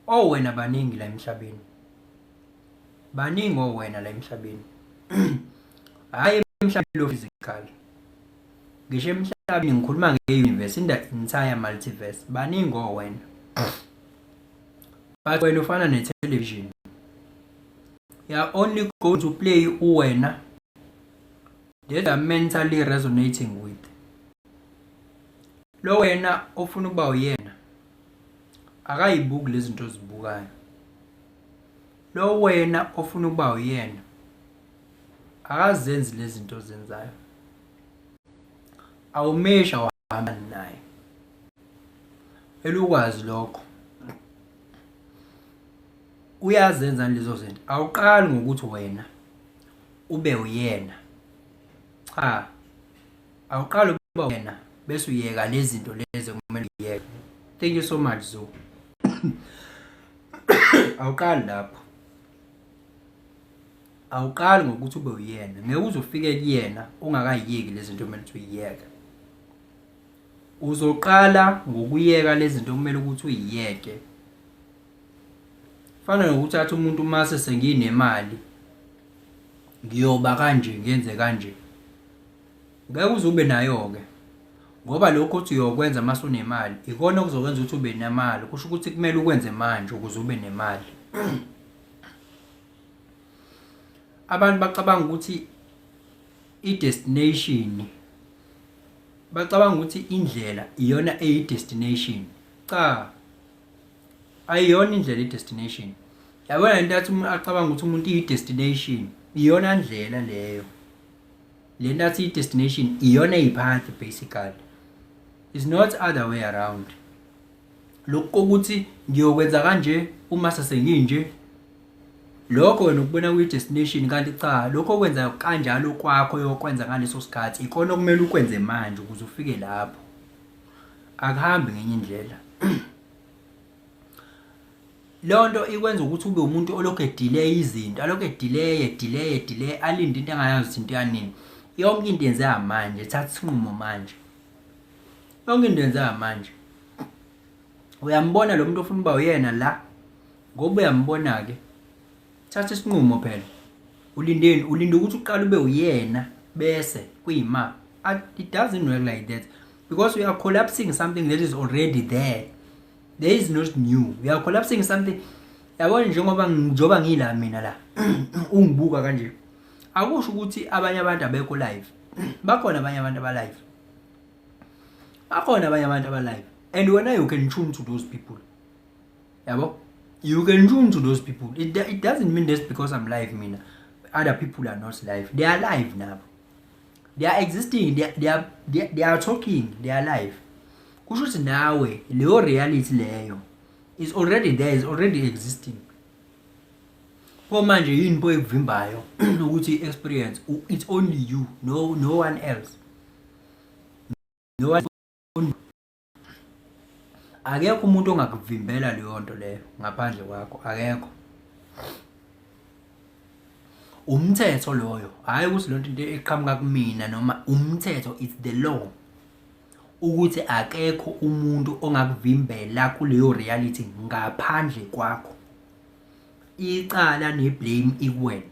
Speaker 1: owena baningi la emhlabeni, baningi owena la emhlabeni. Hhayi emhlabeni lo physical, ngisho emhlabeni, ngikhuluma nge-universe, in the entire multiverse, baningi owena, but wena ufana ne-television. You are only going to play uwena that are mentally resonating with. Lo wena ofuna ukuba uyena akayibuki lezi zinto ozibukayo. Lo wena ofuna ukuba uyena akazenzi lezi zinto ozenzayo. Awumesha, awuhambani naye. Elukwazi lokho, uyazenza lezo zinto. Awuqali ngokuthi wena ube uyena. Cha, awuqali ukuba wena bese uyeka lezi zinto lezi okumele uyeke. Thank you so much, Zo. Awuqali lapho, awuqali ngokuthi ube uyena. Ngeke uze ufike kuyena ungakayiyeki lezi zinto kumele ukuthi uyiyeke. Uzoqala ngokuyeka lezi zinto kumele ukuthi uyiyeke. Fana nokuthi athi umuntu, mase senginemali ngiyoba kanje, ngenze kanje. Ngeke uze ube nayo-ke, ngoba lokho othi uyokwenza mase unemali ikona okuzokwenza ukuthi ube nemali. Kusho ukuthi kumele ukwenze manje ukuze ube nemali. Abantu bacabanga ukuthi i-destination, bacabanga ukuthi indlela iyona eyi-destination. Cha, ayiyona indlela i-destination. Yabona into athi acabanga ukuthi umuntu iyi-destination, iyona ndlela leyo. Le nto athi i-destination iyona eyi-path basically, is not other way around. Lokhu kokuthi ngiyokwenza kanje uma sesenginje, lokho wena ukubona kwi-destination, kanti cha, lokho okwenza kanjalo kwakho yokwenza ngaleso sikhathi ikona okumele ukwenze manje ukuze ufike lapho. Akuhambi ngenye indlela. Leyo nto ikwenza ukuthi ube umuntu olokhu e-delay izinto, alokhu e-delay, e-delay, e-delay, alinde into angayazi ukuthi into yanini. Yonke into yenzeka manje, thatha isinqumo manje. Yonke into yenzeka manje. Uyambona lo muntu ofuna uba uyena la, ngoba uyambona-ke, thatha isinqumo phela. Ulindeni? Ulinde ukuthi uqale ube uyena bese kuyima. It doesn't work like that, because we are collapsing something that is already there. There is not new. We are collapsing something. Yabona, njengoba ngila mina la, ungibuka kanje, akusho ukuthi abanye abantu abekho live. Bakhona abanye abantu aba-live, bakhona abanye abantu aba-live, and wena you can tune to those people, yabo. You can tune to those people. It doesn't mean just because I'm live mina, other people are not live. They are live nabo, they are existing, they are talking, they are live. Kusho ukuthi nawe leyo reality leyo is already there, is already existing. Pho manje yini pho ekuvimbayo ukuthi experience? It's only you, no one else, no one. Akekho umuntu ongakuvimbela leyo nto leyo ngaphandle kwakho, akekho. Umthetho loyo, hhayi ukuthi lonto into eqhamuka kumina noma umthetho, it's the law ukuthi akekho umuntu ongakuvimbela kuleyo reality ngaphandle kwakho. Icala ne-blame ikuwena.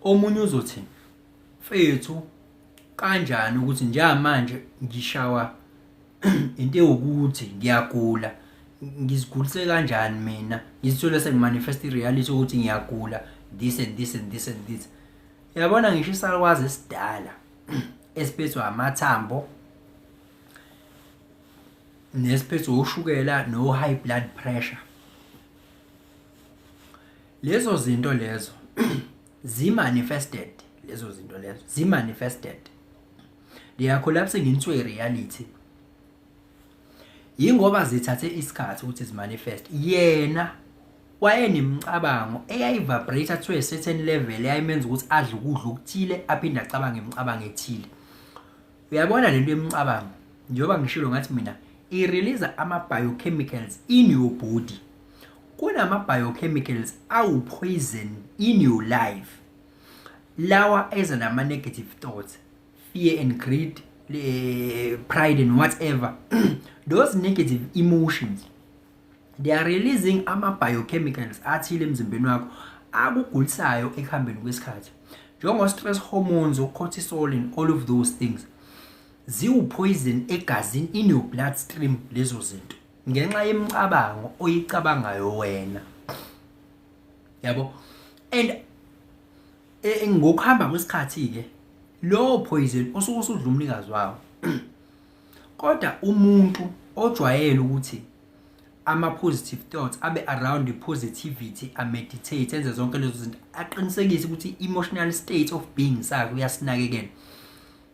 Speaker 1: Omunye uzothi, mfethu, kanjani ukuthi njengamanje ngishawa into ewukuthi ngiyagula, ngizigulise kanjani mina, ngizithole sengi-manifest i-reality ukuthi ngiyagula, this and this and this and this? Uyabona, ngisho isalukwazi esidala esiphethwe amathambo nesiphethwe ushukela no-high blood pressure, lezo zinto lezo zi-manifested, lezo zinto lezo zi-manifested, they are collapsing into a reality. Yingoba zithathe isikhathi ukuthi zi-manifest. Yena wayenemicabango eyayi-vibrate to a certain level, eyayimenza ukuthi adle ukudla okuthile, aphinde acabange imicabango ethile. Uyabona lento yemicabango, njengoba ngishilo ngathi mina i-release ama-biochemicals in your body. Kunama-biochemicals awu-poison in your life, lawa eza nama-negative thoughts, fear and greed, pride and whatever, those negative emotions. They are releasing ama-biochemicals athile emzimbeni wakho akugulisayo ekuhambeni kwesikhathi, njengo-stress hormones, o-cortisol and all of those things. Ziwu-poison egazini, in your bloodstream, lezo zinto, ngenxa yemicabango oyicabangayo wena, yabo. And ngokuhamba kwesikhathi-ke lowo poison osuke usudla umnikazi wawo. Kodwa umuntu ojwayele ukuthi ama-positive thoughts abe around i-positivity, a-meditate, enze zonke lezo zinto, aqinisekise ukuthi i-emotional state of being sakhe uyasinakekela,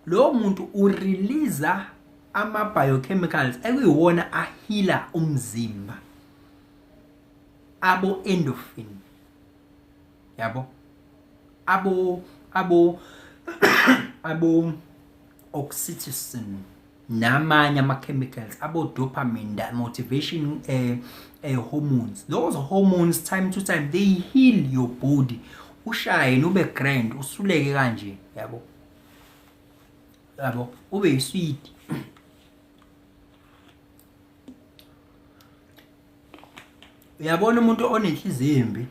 Speaker 1: lowo muntu u-releasa ama-biochemicals ekuyiwona a-heala umzimba, abo-endorphin, yabo, abo oxytocin namanye ama-chemicals, abo-dopamine, the motivation hormones. Those hormones, time to time, they heal your body, ushaye ube grand, usuleke kanje, yabo, yabo, ube yiswidi. Uyabona, umuntu onenhliziyo embi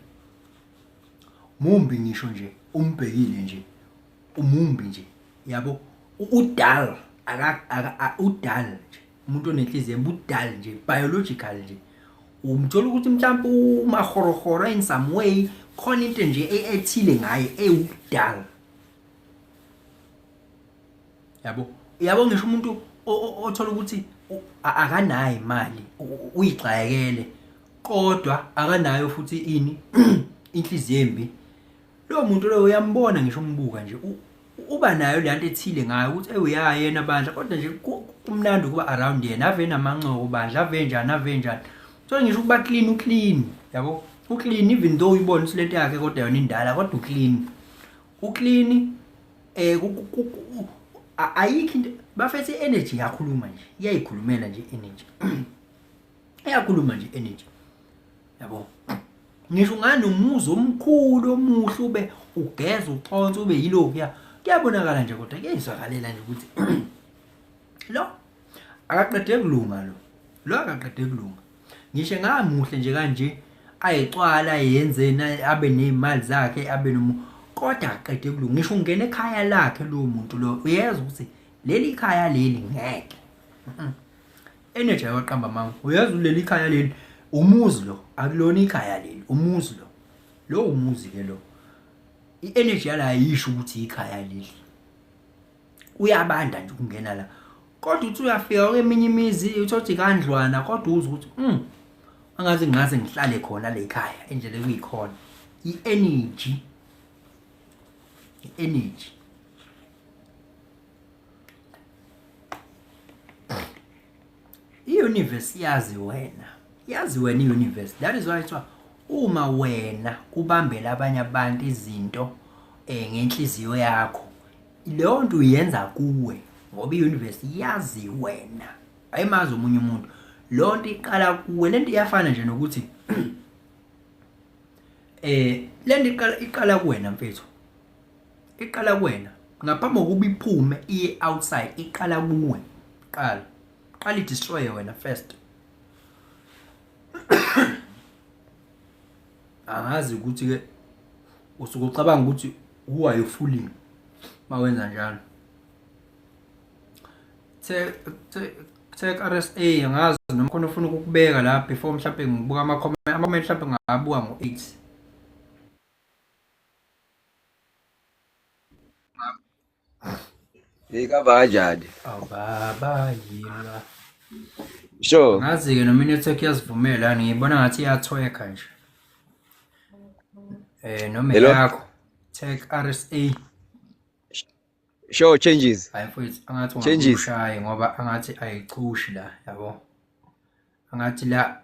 Speaker 1: mumbi, ngisho nje umbhekile nje umumbi nje, yabo, u-dull, aka u-dull nje. Umuntu onenhliziyo embi u-dull nje, biological nje. Umthola ukuthi mhlawumbe umahorohoro in some way, khona into nje ethile ngaye ewu-dull, yabo. Yabo, ngisho umuntu othola ukuthi akanayo imali, uyixakekele, kodwa akanayo futhi ini, inhliziyo embi. Lowo muntu loyo uyambona ngisho umbuka nje uba nayo le nto ethile ngayo ukuthi ewu ya yena bandla, kodwa nje kumnandi ukuba around yena, ave namancoko bandla, ave njani, ave njani. So ngisho ukuba clean, uclean, yabo, uclean even though uyibona ukuthi lento yakhe kodwa yona indala, kodwa uclean, uclean. Ayikho into bafethu, i-energy iyakhuluma nje, iyayikhulumela nje i-energy, iyakhuluma nje i-energy, yabo. Ngisho unganomuzi omkhulu omuhle, ube ugeza, uconsa, ube yilokhu, kuyabonakala nje, kodwa kuyayizwakalela nje ukuthi lo akaqede kulunga, lo akaqede kulunga. Ngisho engamuhle nje kanje, ayicwala, yenzeni, abe nezimali zakhe, abe nomu, kodwa aqede kulunga. Ngisho ungena ekhaya lakhe lo muntu lo, uyezwa ukuthi leli khaya leli ngeke energy ayaqamba manga, uyezwa leli khaya leli, umuzi lo, akulona ikhaya leli, umuzi lo, lo umuzi ke lo. I-energy yala ayisho ukuthi ikhaya leli, uyabanda nje ukungena la. Kodwa uthi uyafika kweminye imizi, uthothi kandlwana, kodwa uzwe ukuthi angaze ngaze ngihlale khona le khaya indlela ekuyikhona. I-energy, i-energy. I-universe yazi wena, yazi wena i-universe. That is why kuthiwa uma wena ubambela abanye abantu izinto ngenhliziyo yakho, leyo nto uyenza kuwe, ngoba i-universe yazi wena, ayimazi omunye umuntu. Leyo nto iqala kuwe. Lento iyafana nje nokuthi lento iqala kuwena mfethu, iqala kuwena ngaphambi kokuba iphume iye outside, iqala kuwe. Qala qala i-destroy wena first. Angazi ukuthi ke usuke ucabanga ukuthi who are you fooling mawenza njalo. Tech RSA, angazi noma khona ufuna ukukubeka la before mhlawumbe ngibuka ama-comment. Ama-comment mhlawumbe ngabuka ngo-8.
Speaker 2: Hey, kaba kanjani?
Speaker 1: Awu baba, yilwa.
Speaker 2: Sure.
Speaker 1: Ngazi-ke noma i-network iyazivumela, ngiyibona ngathi iyathweka nje. Noma
Speaker 2: Hello?
Speaker 1: yakho Tech RSA.
Speaker 2: Sure, changes.
Speaker 1: Hayi mfowethu, angathi
Speaker 2: Changes.
Speaker 1: ungabushayi ngoba angathi ayichushi la, yabo. Angathi la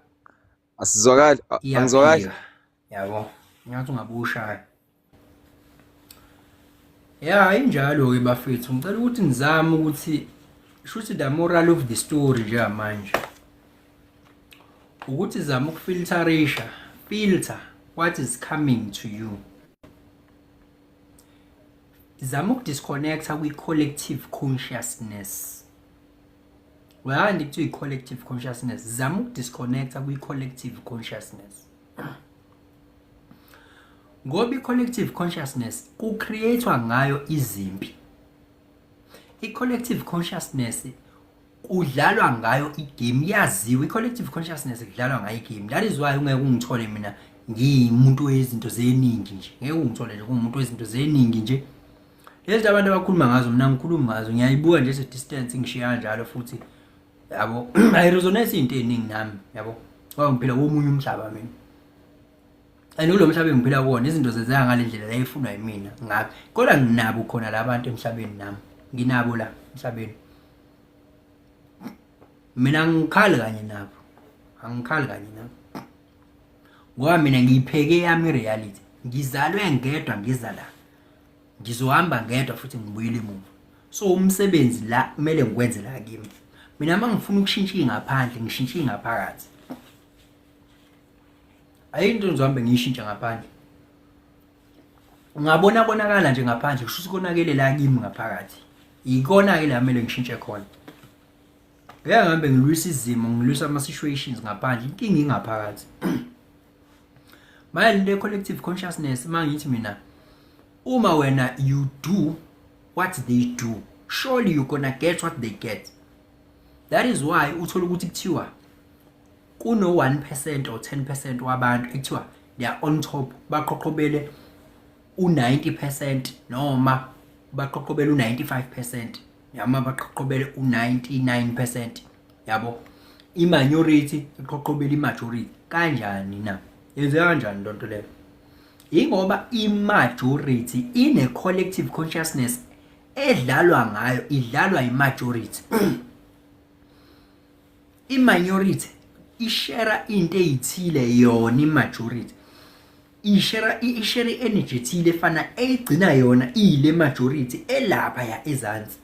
Speaker 2: Asizwakali, angizwakali.
Speaker 1: Iyaphika, yabo. Ngathi ungabushaya. Ya, injalo ke bafethu. Ngicela ukuthi nizame ukuthi shuthi the moral of the story njengamanje ukuthi zama ukufilterisha, filter what is coming to you. Zama ukudisconnecta kwi-collective consciousness. Uyandi kuthiwa i-collective consciousness, zama ukudisconnecta kwi-collective consciousness, ngoba i-collective consciousness ku-create-wa ngayo izimpi, i-collective consciousness kudlalwa ngayo igame, yaziwa i-collective consciousness kudlalwa ngayo igame. That is why ungeke ungithole mina ngiyimuntu wezinto zeningi nje, ngeke ungithole nje kuwumuntu wezinto zeningi nje. Lezi abantu abakhuluma ngazo, mina ngikhuluma ngazo, ngiyayibuka nje distance, ngishiya kanjalo futhi, yabo. Ayiresonate into eziningi nami, yabo, ngoba ngiphila komunye umhlaba mina, and kulo mhlaba engiphila kuwona izinto zenzeka ngale ndlela la ifunwa yimina ngabe, kodwa nginabo khona la bantu emhlabeni, nami nginabo la emhlabeni. Mina ngikhali kanye nabo, angikhali kanye nabo, ngoba mina ngiyipheke yami reality. Ngizalwe ngedwa, ngiza la, ngizohamba ngedwa futhi ngibuyele emuva. So umsebenzi la kumele ngikwenze la kimi. Mina uma ngifuna ukushintsha ingaphandle, ngishintsha ingaphakathi. Ayikho into ngizohambe ngiyishintsha ngaphandle. Ungabona konakala nje ngaphandle, kusho ukuthi konakele la kimi ngaphakathi. Yikona-ke la kumele ngishintshe khona. Ngeke ngihambe ngilwisa izimo, ngilwisa ama-situations ngaphandle, inkinga ingaphakathi. Manje le collective consciousness, uma ngithi mina, uma wena you do what they do, surely you gonna get what they get. That is why uthola ukuthi kuthiwa kuno 1% or 10% wabantu ekuthiwa they are on top, baqhoqhobele u90% noma baqhoqhobele u95% noma baqhoqhobele u99%, yabo. I-minority iqhoqhobele i-majority kanjani na? Yenzeka kanjani lonto leyo? Ingoba i-majority ine-collective consciousness edlalwa ngayo, idlalwa i-majority. I-minority ishera into eyithile yona i-majority. Ishera i-energy ethile efana eyigcina yona iyile majority elapha ya ezansi.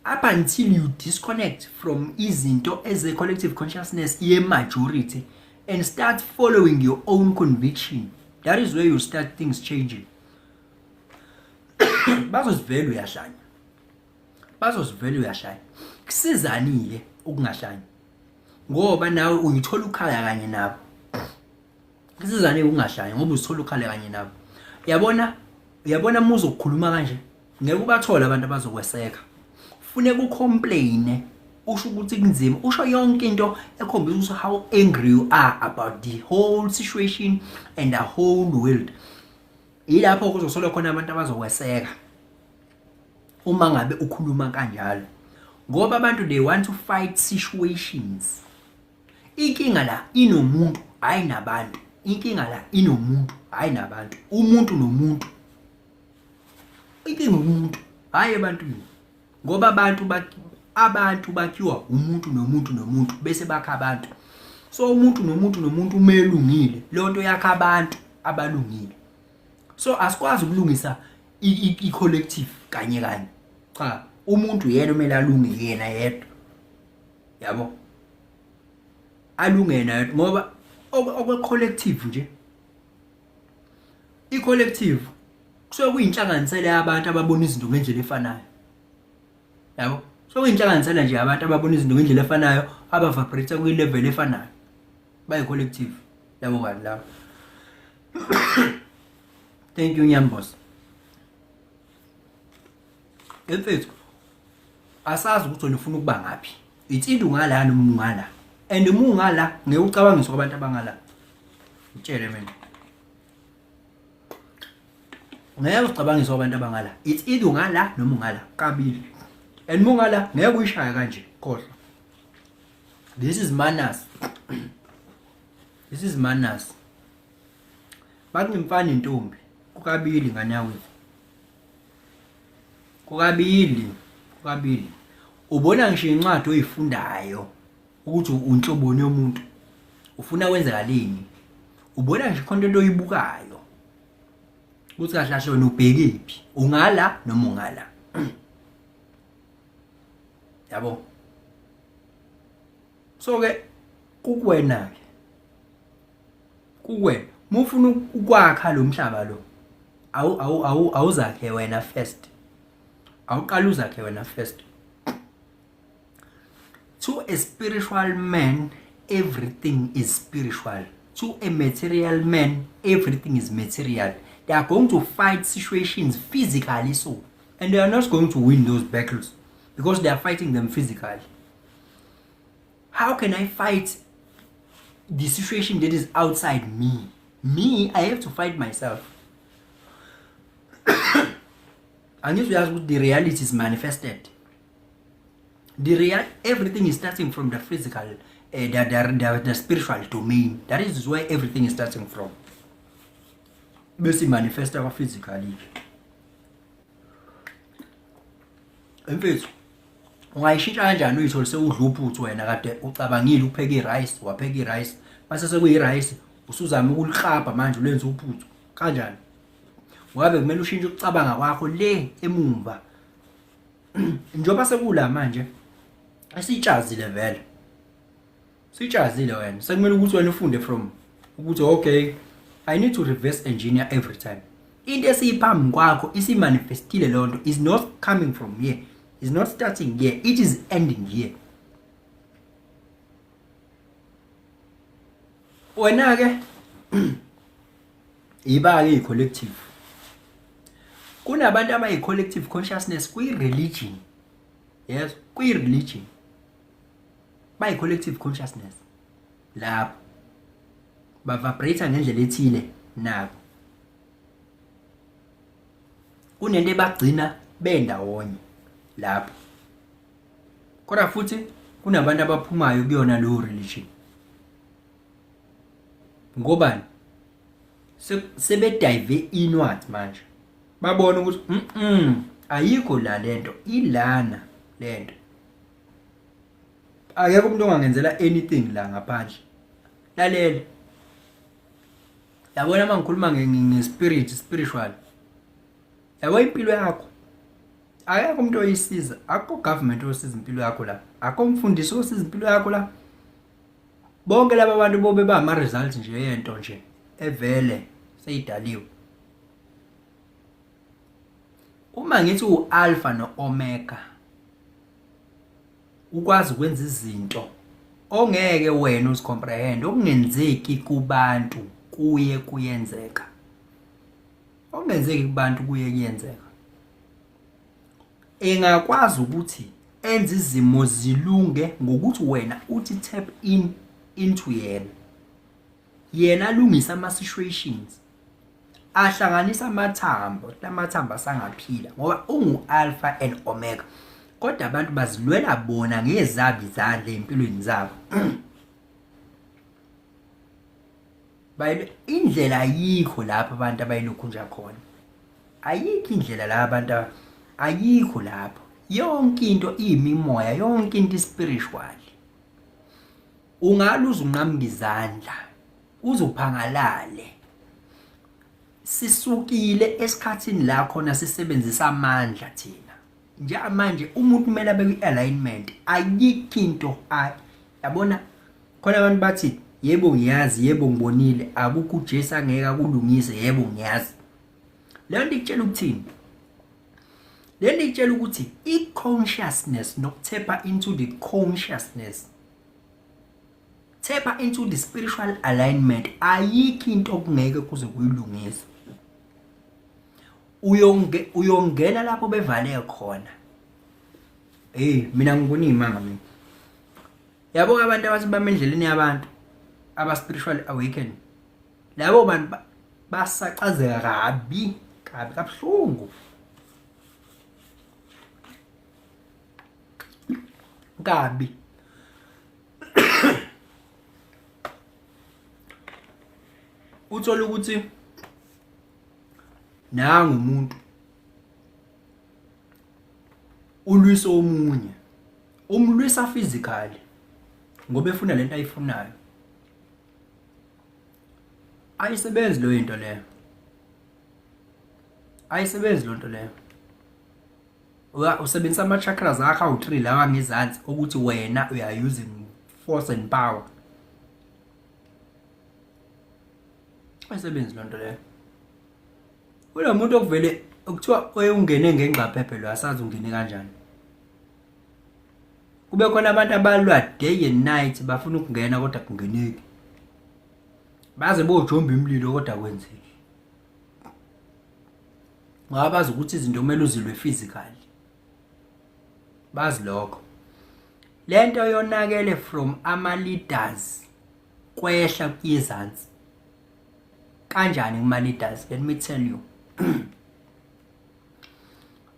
Speaker 1: Up until you disconnect from izinto as a collective consciousness ye-majority and start following your own conviction, that is where you start things changing. Bazozivela uyahlanya, bazozivela uyahlanya. Kusizani-ke ukungahlanya? Ngoba nawe uyithola ukhala kanye nabo. Kusizani ukungahlanya? Ngoba uzithola ukhala kanye nabo. Yabona, uyabona, uma uzokukhuluma kanje ngeke ubathole abantu abazokweseka. Funeka ucomplain, usho ukuthi kunzima, usho yonke into ekhombisa ukuthi how angry you are about the whole situation and the whole world. Yilapho kuzothola khona abantu abazokweseka uma ngabe ukhuluma kanjalo, ngoba abantu they want to fight situations. Inkinga la inomuntu, hayi nabantu. Inkinga la inomuntu, hayi nabantu. Umuntu nomuntu, inkinga umuntu, hayi ebantwini, ngoba abantu bakhiwa umuntu nomuntu nomuntu, bese bakha abantu. So umuntu nomuntu nomuntu uma elungile, leyo nto yakha abantu abalungile. So asikwazi ukulungisa i-collective kanye kanye, cha. Umuntu yena kumele alunge yena yedwa, yabo, alunge yena yedwa, ngoba okwe-collective nje, i-collective kusuke kuyinhlanganisela yabantu ababona izinto ngendlela efanayo, yabo. So kuyinhlanganisela nje abantu ababona izinto ngendlela efanayo, abavibrate kwi-level efanayo, bayi-collective labo bantu labo. Thank you, Nyambos. Mfethu, asazi ukuthi wena ufuna ukuba ngaphi. It's either ungala noma ungala, and uma ungala ngeke ucabangise kwabantu abangala. Utshele mina, ngeke ucabangise kwabantu abangala. It's either ungala noma ungala kabili, and uma ungala ngeke uyishaye kanje, khohlwa. This is manners, this is manners. Bathi mfana intombi kukabili, ngane yakwethu, kukabili, kukabili. Ubona ngisho incwadi oyifundayo ukuthi unhloboni yomuntu, ufuna kwenzakaleni. Ubona ngisho content oyibukayo ukuthi kahle kahle wena ubhekephi, ungala noma ungala, yabo. So ke kukuwena ke, kukuwena uma ufuna ukwakha lo mhlaba lo. Awu awu awu awuzakhe wena first, awuqala uzakhe wena first. To a spiritual man everything is spiritual, to a material man everything is material. They are going to fight situations physically, so and they are not going to win those battles because they are fighting them physically. How can I fight the situation that is outside me? Me, I have to fight myself. Angithi uyazi ukuthi the reality is manifested, the real everything is starting from the physical, the spiritual domain. That is where everything is starting from, bese manifesta kwa physically. Mfethu, ungayishintsha kanjani uyithole sewudla uphuthu wena kade ucabangile upheka i-rice, wapheka i-rice, mase sekuyi-rice usuzama ukuliklabha manje ulenze uphuthu kanjani? Ngoba kumele ushintshe ukucabanga kwakho le emumva, njengoba sekula manje esitshazile vele, sitshazile wena. Sekumele ukuthi wena ufunde from ukuthi okay, I need to reverse engineer every time. Into esiyiphambi kwakho isimanifestile, leyo nto is not coming from here, is not starting here, it is ending here. Wena ke iba ke i-collective. Kunabantu abayi-collective consciousness kwi-religion, yes, kwi-religion bayi-collective consciousness lapho bavibrate ngendlela ethile nabo, kunento ebagcina bendawonye lapho. Kodwa futhi kunabantu abaphumayo kuyona leyo religion. Ngobani? Sebedive inward manje, babona ukuthi ayikho la lento, ilana lento, akekho umuntu ongangenzela anything la ngaphandle. Lalela, yabona, uma ngikhuluma nge-spirit, spiritual, yabo, impilo yakho akekho umuntu oyisiza, akukho government osiza impilo yakho la, akukho umfundisi osiza impilo yakho la. Bonke laba bantu bobe ba ama-results nje yento nje evele seyidaliwe. Uma ngithi u-alpha no-omega, ukwazi ukwenza izinto ongeke wena uzicomprehend, okungenzeki kubantu kuye kuyenzeka, okungenzeki kubantu kuye kuyenzeka. Engakwazi ukuthi enze izimo zilunge ngokuthi wena uthi tap in into yena, yena alungise ama-situations, ahlanganisa amathambo, lamathambo asangaphila ngoba ungu-alpha and omega. Kodwa abantu bazilwela bona ngezabo izandla ey'mpilweni zabo. Indlela ayikho lapho abantu abayilokhunja khona, ayikho indlela la abantu, ayikho lapho. Yonke into iyimimoya, yonke into ispiritual. Ungaluza unqamuka izandla, uzuphangalale. Sisukile esikhathini la khona sisebenzisa amandla thina. Njengamanje umuntu kumele abe kwi-alignment, ayikho into. Yabona, khona abantu bathi, "Yebo, ngiyazi, yebo, ngibonile, akukho uJesu angeke akulungise, yebo, ngiyazi." Leyo nto ikutshela ukuthini? Le nto ikutshela ukuthi i-consciousness nokuthepha into the consciousness, tap into the spiritual alignment, ayikho into okungeke kuze kuyilungise. Uyongena lapho bevale khona. Hey, mina ngibona imanga mina. Yabo, abantu abathi bame endleleni yabantu aba spiritual awaken, labo bantu basacazeka kabi kabi, kabuhlungu kabi. Uthola ukuthi nangu umuntu ulwisa omunye, umlwisa physically ngoba efuna lento ayifunayo. Ayisebenzi leyo into leyo, ayisebenzi lonto leyo. Usebenzisa ama-chakras akho awu-3 lawa ngezansi ukuthi wena you are using force and power. Ayisebenzi lonto leyo. Kulo muntu okuvele okuthiwa oyungene ngengxaphephe lo, asazi ungene kanjani. Kube khona abantu abalwa day and night, bafuna ukungena kodwa kungeneki, baze bojomba imililo kodwa kwenzeki, ngoba bazi ukuthi izinto kumele uzilwe physically, bazi lokho. Lento yonakele from ama leaders kwehla kuyezansi. Kanjani kuma leaders? Let me tell you,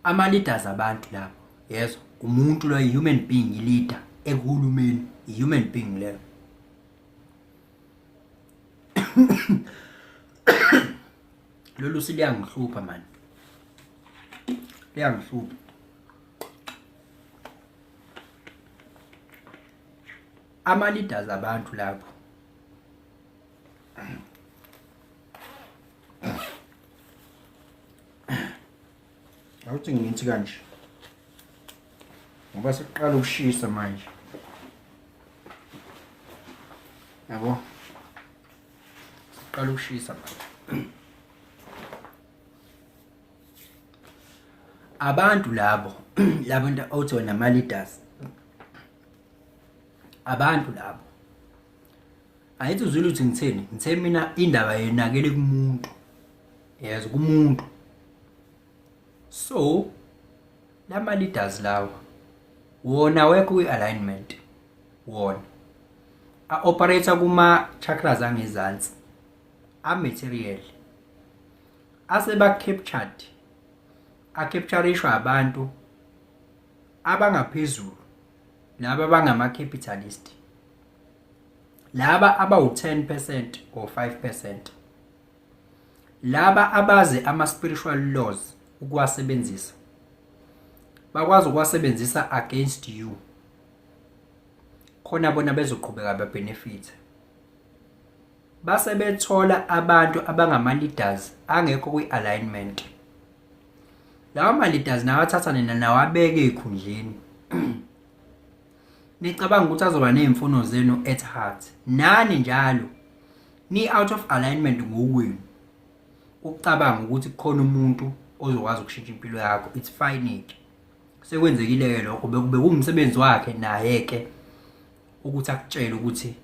Speaker 1: ama leaders abantu lapho, yezwa, umuntu lo, human being, leader ekuhulumeni, human being leyo. Lolu siluyangihlupha man, liyangihlupha. Ama leaders abantu lapho, awuthi ngithi kanje ngoba sekuqala ukushisa manje, yabo, sekuqala ukushisa manje. Abantu labo, labantu othi wena ama leaders, abantu labo, ayithi uzwile ukuthi ngitheni? Ngithe mina indaba yenakele kumuntu, yazi, kumuntu. So lama leaders lawa wona wekho kwi-alignment, wona a-operate kuma chakras angezansi, a-material, aseba captured, acapturishwa abantu abangaphezulu, laba abangama-capitalist, laba abawu-10% or 5%. Laba abazi ama-spiritual laws ukuwasebenzisa, bakwazi ukuwasebenzisa against you, khona bona bezoqhubeka be-benefit. Base bethola abantu abangama-leaders angekho kwi-alignment. Lawa ma-leaders nawathatha nina nawabeka ey'khundleni, nicabanga ukuthi azoba ney'mfuno zenu at heart. Nani njalo ni-out of alignment ngokwenu, ukucabanga ukuthi kukhona umuntu ozokwazi ukushintsha impilo yakho. It's fine-ke, sekwenzekile-ke lokho. Bekuwumsebenzi wakhe naye-ke ukuthi akutshele ukuthi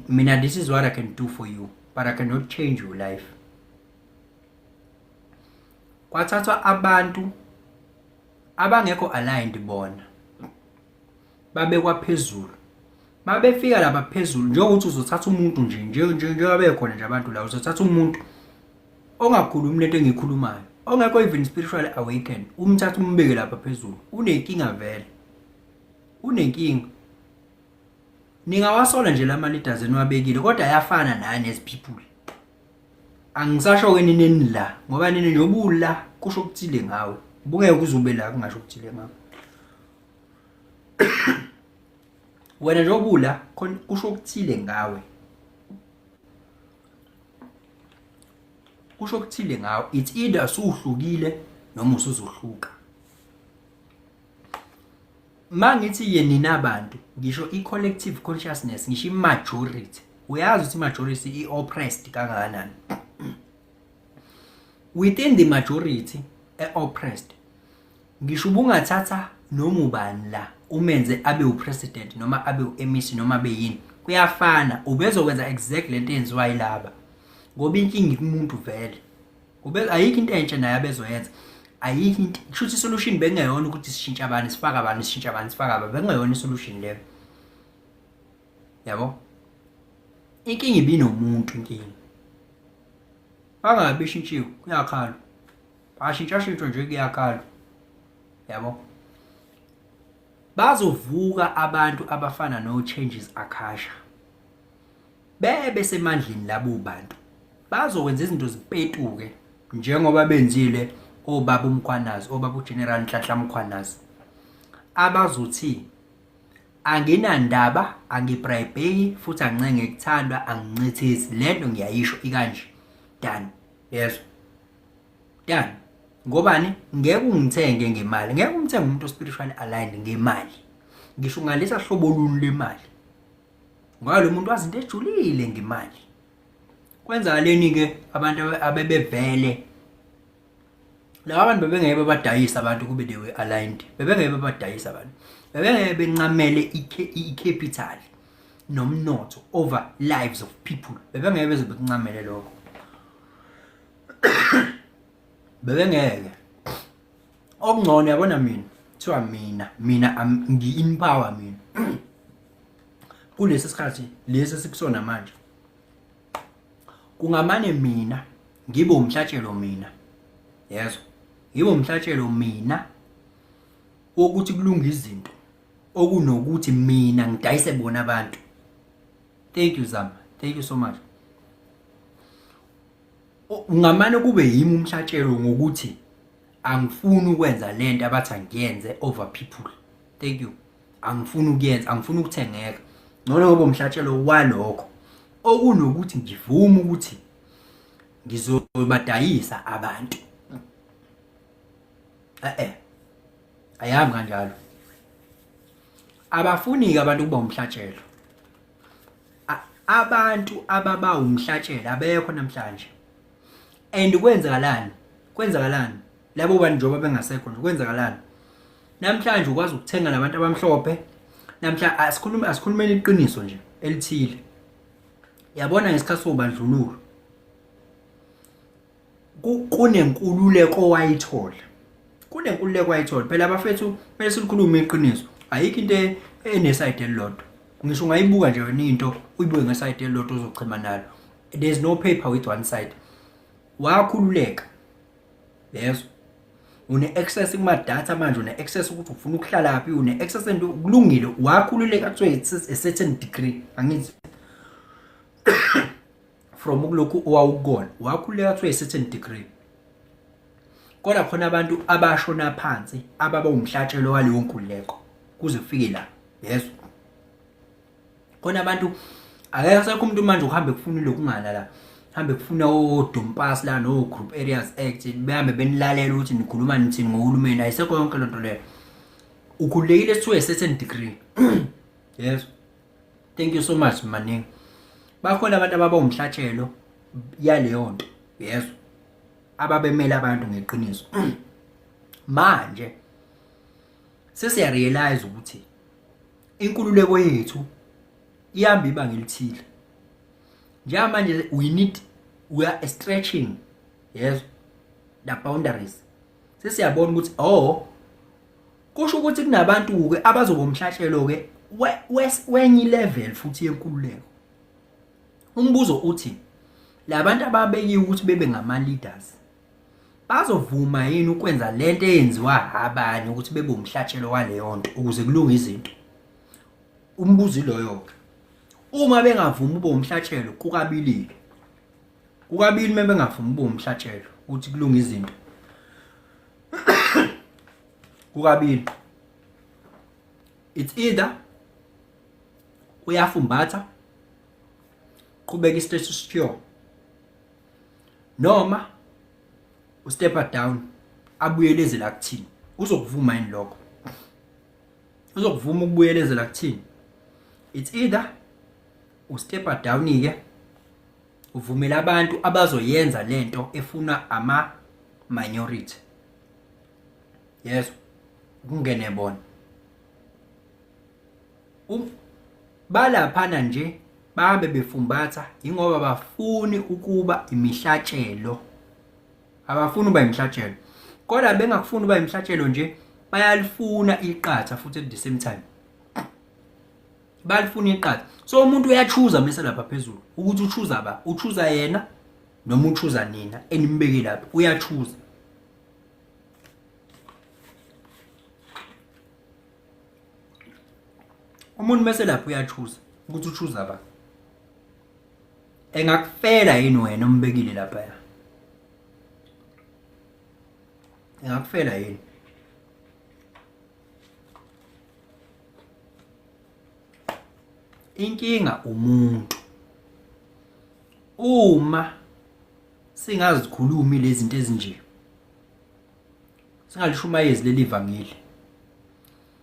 Speaker 1: mina, this is what I can do for you, but I cannot change your life. Kwathathwa abantu abangekho aligned, bona babekwa phezulu. Mabefika lapha phezulu, njengokuthi uzothatha umuntu nje njengoba bekhona nje abantu la, uzothatha umuntu ongakhulumi lento engiyikhulumayo, ongekho even spiritually awakened, umthatha umbeke lapha phezulu, unenkinga vele, unenkinga. Ningawasola nje lama leaders eniwabekile, kodwa ayafana nani as people. Angisasho ke nini la, ngoba nini njengoba ula kusho okuthile ngawe. Ubungeke uzube la kungasho okuthile ngawe. Wena njengoba ula kusho okuthile ngawe, kusho okuthile ngawe. It's either usuhlukile noma usuzohluka. Mangithi ye nina abantu, ngisho i-collective consciousness, ngisho i-majority. Uyazi ukuthi i-majority i-oppressed kangakanani. Within the majority e-oppressed, ngisho ubungathatha noma ubani la umenze abe u-president noma abe u-MEC noma abe yini, kuyafana, ubezokwenza exactly lento eyenziwa yilaba, ngoba inkinga ikumuntu vele. Ube ayikho into entsha naye abezoyenza, ayikho into. Kusho ukuthi isolution bekungeyona ukuthi sishintshe abantu, sifake abantu, sishintshe abantu, sifake abantu. Bekungeyona isolution leyo, yabo. Inkinga ibinomuntu, inkinga bangabe ishintshiwe, kuyakhalwa, ashintshashintshwe nje, kuyakhalwa, yabo. Bazovuka abantu abafana no-Changes Akasha bebe semandleni. Labo bantu bazokwenza izinto zipetuke njengoba benzile obaba uMkhwanazi, obaba uGeneral Nhlanhla Mkhwanazi, abazothi anginandaba, angibribeki futhi angincenge kuthandwa, angincithisi lento, ngiyayisho ikanje, done. Yezwa, done. Ngobani? Ngeke ungithenge ngemali, ngeke umthenge umuntu spiritually aligned ngemali, ngisho ungalisa hlobo oluni lemali, ngoba lo muntu wazi into ejulile ngemali. Kwenzakaleni ke? Abantu abebevele laba bantu bebengeke babadayisa abantu kube they were aligned. Bebengeke babadayisa abantu, bebengeke bencamele i-capital nomnotho over lives of people. Bebengeke beze bekuncamele lokho, bebengeke. Okungcono, yabona, mina kuthiwa mina ngi-empower mina kulesi sikhathi lesi esikusona manje, kungamane mina ngibe umhlatshelo mina, yezwa, ngibe umhlatshelo mina wokuthi kulunga izinto, okunokuthi mina ngidayise bona abantu. Thank you, Zama, thank you so much. Ungamane kube yimi umhlatshelo ngokuthi angifuni ukwenza lento abathi angiyenze over people. Thank you. Angifuni ukuyenza, angifuni ukuthengeka. Ngcono ngoba umhlatshelo walokho, okunokuthi ngivume ukuthi ngizobadayisa abantu. Eh, ayihambi kanjalo. Abafuni-ke abantu ukuba umhlatshelo. Abantu ababa umhlatshelo abekho namhlanje. And kwenzakalani? Kwenzakalani labo bantu njengoba bengasekho nje? Kwenzakalani namhlanje? Ukwazi ukuthenga nabantu abamhlophe namhla. Asikhulume, asikhulumeni iqiniso nje elithile. Yabona, ngesikhathi sobandlululo kunenkululeko wayithola, kunenkululeko wayithola. Phela abafethu, kumele silikhulume iqiniso, ayikho into ene-side elilodwa. Ngisho ungayibuka nje wena into, uyibuke nge-side elilodwa, uzochema nalo. There is no paper with one side. Wakhululeka, yezwa, une-access kuma-data manje, une-access ukuthi ufuna ukuhlalaphi, une-access into, kulungile, wakhululeka to a certain degree, angithi? From kulokhu owawukona wakhululeka to a certain degree, kodwa khona abantu abashona phansi ababa umhlatshelo waleyo nkululeko kuze kufike la. Yezwa, khona abantu, akekho sekho umuntu manje uhambe kufuna lokungana la, hambe kufuna odompasi la no Group Areas Act, behambe benilalela ukuthi nikhuluma nithini ngohulumeni. Ayisekho yonke lento leyo. Ukhululekile to a certain degree. Yes, thank you so much. Maningi, bakhona abantu ababa umhlatshelo yaleyo nto, yezwa, ababemela abantu ngeqiniso. Manje sesiya realize ukuthi inkululeko yethu ihamba ibanga elithile. Njengamanje we are stretching, yezwa, the boundaries. Sesiyabona ukuthi, oh, kusho ukuthi kunabantu ke abazoba umhlatshelo ke wenye level futhi yenkululeko. Umbuzo uthi, labantu ababekiwe ukuthi bebe ngama leaders bazovuma yini ukwenza lento eyenziwa abanye ukuthi bebe umhlatshelo waleyo nto ukuze kulunge izinto? Umbuzo iloyo ke. Uma bengavumi ube umhlatshelo, kukabili ke, kukabili. Uma bengavumi ube umhlatshelo ukuthi kulunge izinto, kukabili. It's either uyafumbatha, qhubeka i-status quo, noma u-step down, abuyeleze la kuthini. Uzokuvuma yini lokho? Uzokuvuma ukubuyelezela kuthini? It's either u-step down ke, uvumela abantu abazoyenza lento efuna ama minority, yes, kungene bona. Balaphana nje bahambe befumbatha ingoba bafuni ukuba imihlatshelo, abafuni ukuba imihlatshelo, kodwa bengakufuni ukuba imihlatshelo nje, bayalifuna iqatha futhi. At the same time balifuna iqatha. So umuntu uyachuza mase lapha phezulu ukuthi uchuza ba, uchuza yena noma uchuza nina enimbeke lapha. Uyachuza. Umuntu mase lapho uyachuza ukuthi uchuza ba, engakufela yini wena umbekile lapha ya, engakufela yini? Inkinga umuntu, uma singazikhulumi lezi zinto ezinje, singalishumayezi leli vangeli,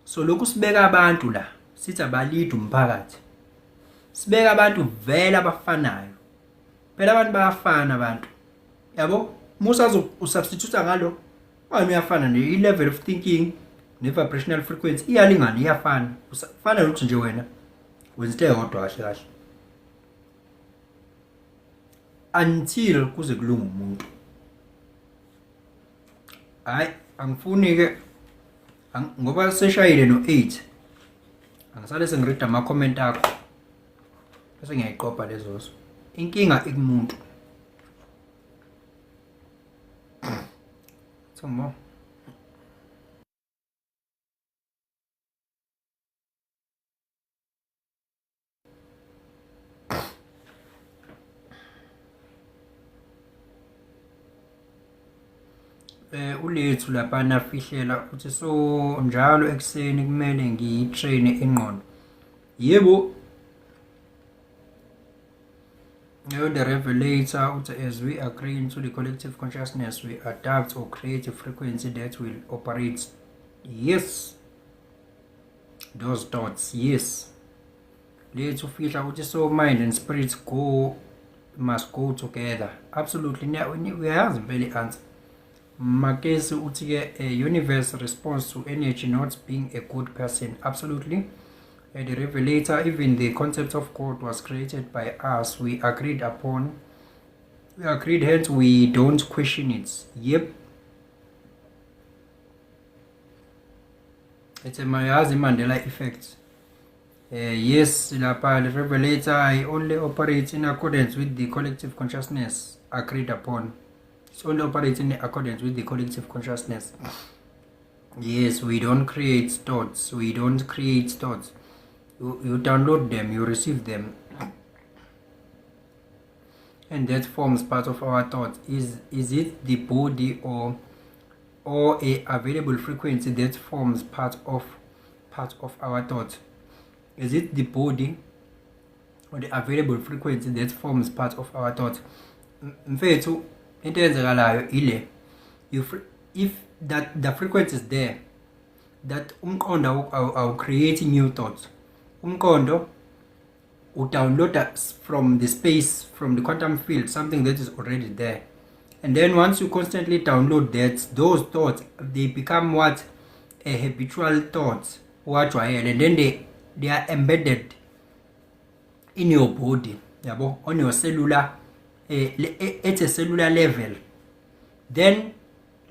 Speaker 1: so lokhu sibeka abantu la, sithi abalida umphakathi, sibeka abantu vele abafanayo. Phela abantu bayafana abantu, yabo. Musa usubstitute ngalo wena, uyafana ne i-level of thinking ne-vibrational frequency iyalingana, iyafana. Fana nokuthi nje wena wenza into eyodwa kahle kahle until kuze kulunga umuntu. Hayi, angifuni ke ngoba seshayile no-8. Angisale sengirida ama-comment akho bese ngiyayiqopha lezozo. Inkinga ikumuntu. Some Ulethu laphana fihlela uthi, so njalo ekuseni kumele ngiyi-train ingqondo? Yebo. The Revelator uthi, as we agree into the collective consciousness, we adapt or create a frequency that will operate. Yes, those thoughts, yes. Lethu fihla ukuthi, so mind and spirit go must go together. Absolutely, uyayazi impela i-answer. Makesi uthi-ke, a universe response to energy, not being a good person. Absolutely. The Revelator, even the concept of God was created by us. We agreed upon, we agreed, hence we don't question it. Yep. It's a mayazi Mandela effect. Yes, lapha the Revelator, I only operate in accordance with the collective consciousness agreed upon. It's only operates in accordance with the collective consciousness. Yes, we don't create thoughts. We don't create thoughts. You download them, you receive them. And that forms part of our thoughts. Is it the body or a available frequency that forms part of our thoughts? Is it the body or the available frequency that forms part of our thoughts? Mfethu, into eyenzekalayo ile, you if that the frequency is there, that umqondo awu create new thoughts. Umqondo udownload from the space, from the quantum field, something that is already there, and then once you constantly download that, those thoughts, they become what? A habitual thoughts owajwayele, and then they are embedded in your body, yabo, on your cellular at a cellular level. Then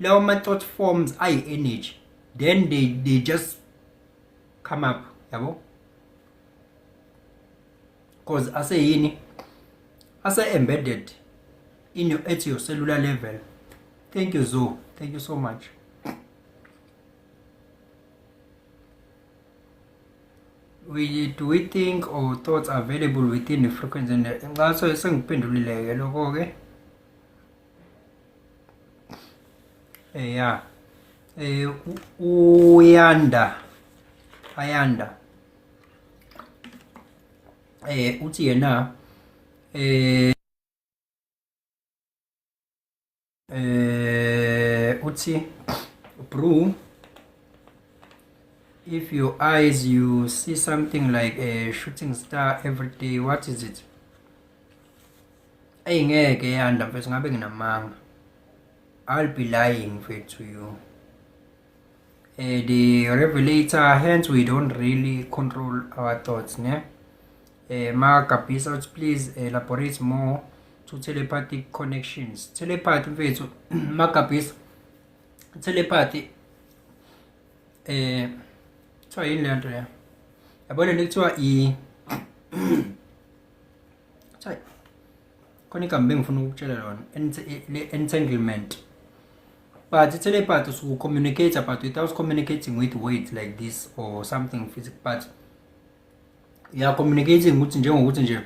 Speaker 1: lawo ma-thought forms ayi-energy, then they just come up, yabo, because aseyini, ase-embedded in your at your cellular level. Thank you, Zo. Thank you so much. We do we think or thoughts available within the frequency? And ngaso sengiphendulile-ke lokho-ke. Ya, uyanda ayanda uthi yena uthi, "Bro, if your eyes, you see something like a shooting star every day, what is it?" Eyi, ngeke yanda mfethu, ngabe nginamanga. I'll be lying, mfethu, to you. The revelator, hence we don't really control our thoughts, ne? Magabisa uthi, "Please elaborate more to telepathic connections." Telepathy, mfethu, Magabisa, telepathy kuthiwa yini le nto le, yabona le kuthiwa i kuthiwa khona igama bengifuna ukukutshela lona, le entanglement. But telepathy usuku-communicate, but without communicating with words like this or something physical, but you are communicating ukuthi njengokuthi nje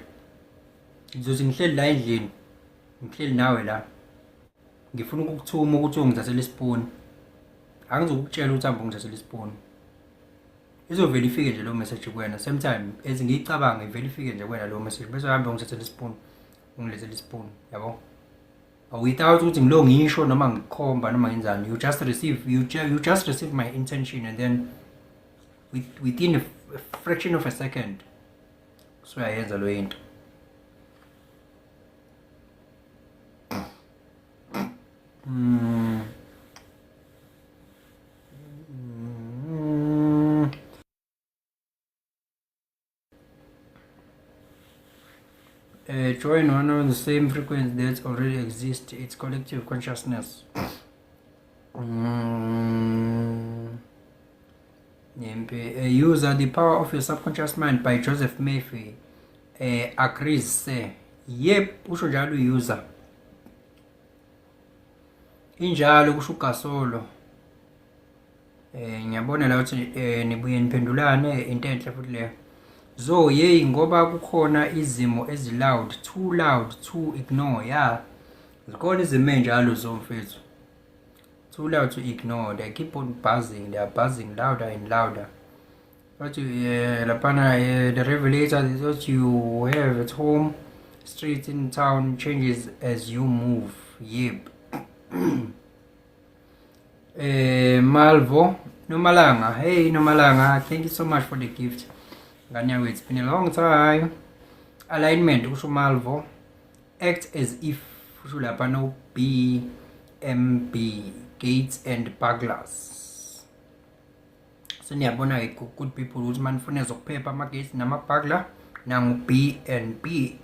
Speaker 1: ngizothi ngihleli la endlini, ngihleli nawe la, ngifuna ukukuthuma ukuthi ungithathele isipuni. Angizokutshela ukuthi hamba ungithathele isipuni, izovele ifike nje leyo message kuwena. Same time as ngiyicabanga, ivele ifike nje kuwena leyo message, bese uhambe ungithathele isipuni, ungilethele isipuni, yabo, without ukuthi ngilo ngisho noma ngikhomba noma ngenzani. You just receive my intention, and then within a fraction of a second usuyayenza lo into. Join one on the same frequency that already exists. It's collective consciousness. User, The Power of Your Subconscious Mind by Joseph Murphy. Agrees, say. Yep, usho njalo user. Injalo, kusho uGasolo. Ngiyabona la ukuthi nibuye niphendulane, into enhle futhi leyo. So yey, ngoba kukhona izimo ezi-loud, too loud to ignore. Yeah. Zikhona izimo ey'njalo zo, mfethu. Too loud to ignore. They keep on buzzing. They are buzzing louder and louder. But laphana the revelator is what you have at home. Street in town changes as you move. Yep. Malvo Nomalanga. Hey Nomalanga, thank you so much for the gift. Ngane, it's been a long time. Alignment, kusho Malvo. Act as if, kusho lapha no B M B, gates and burglars. Seniyabona ke, good people, ukuthi manifuna ezokuphepha, ama-gates nama-burglar, nangu B and B,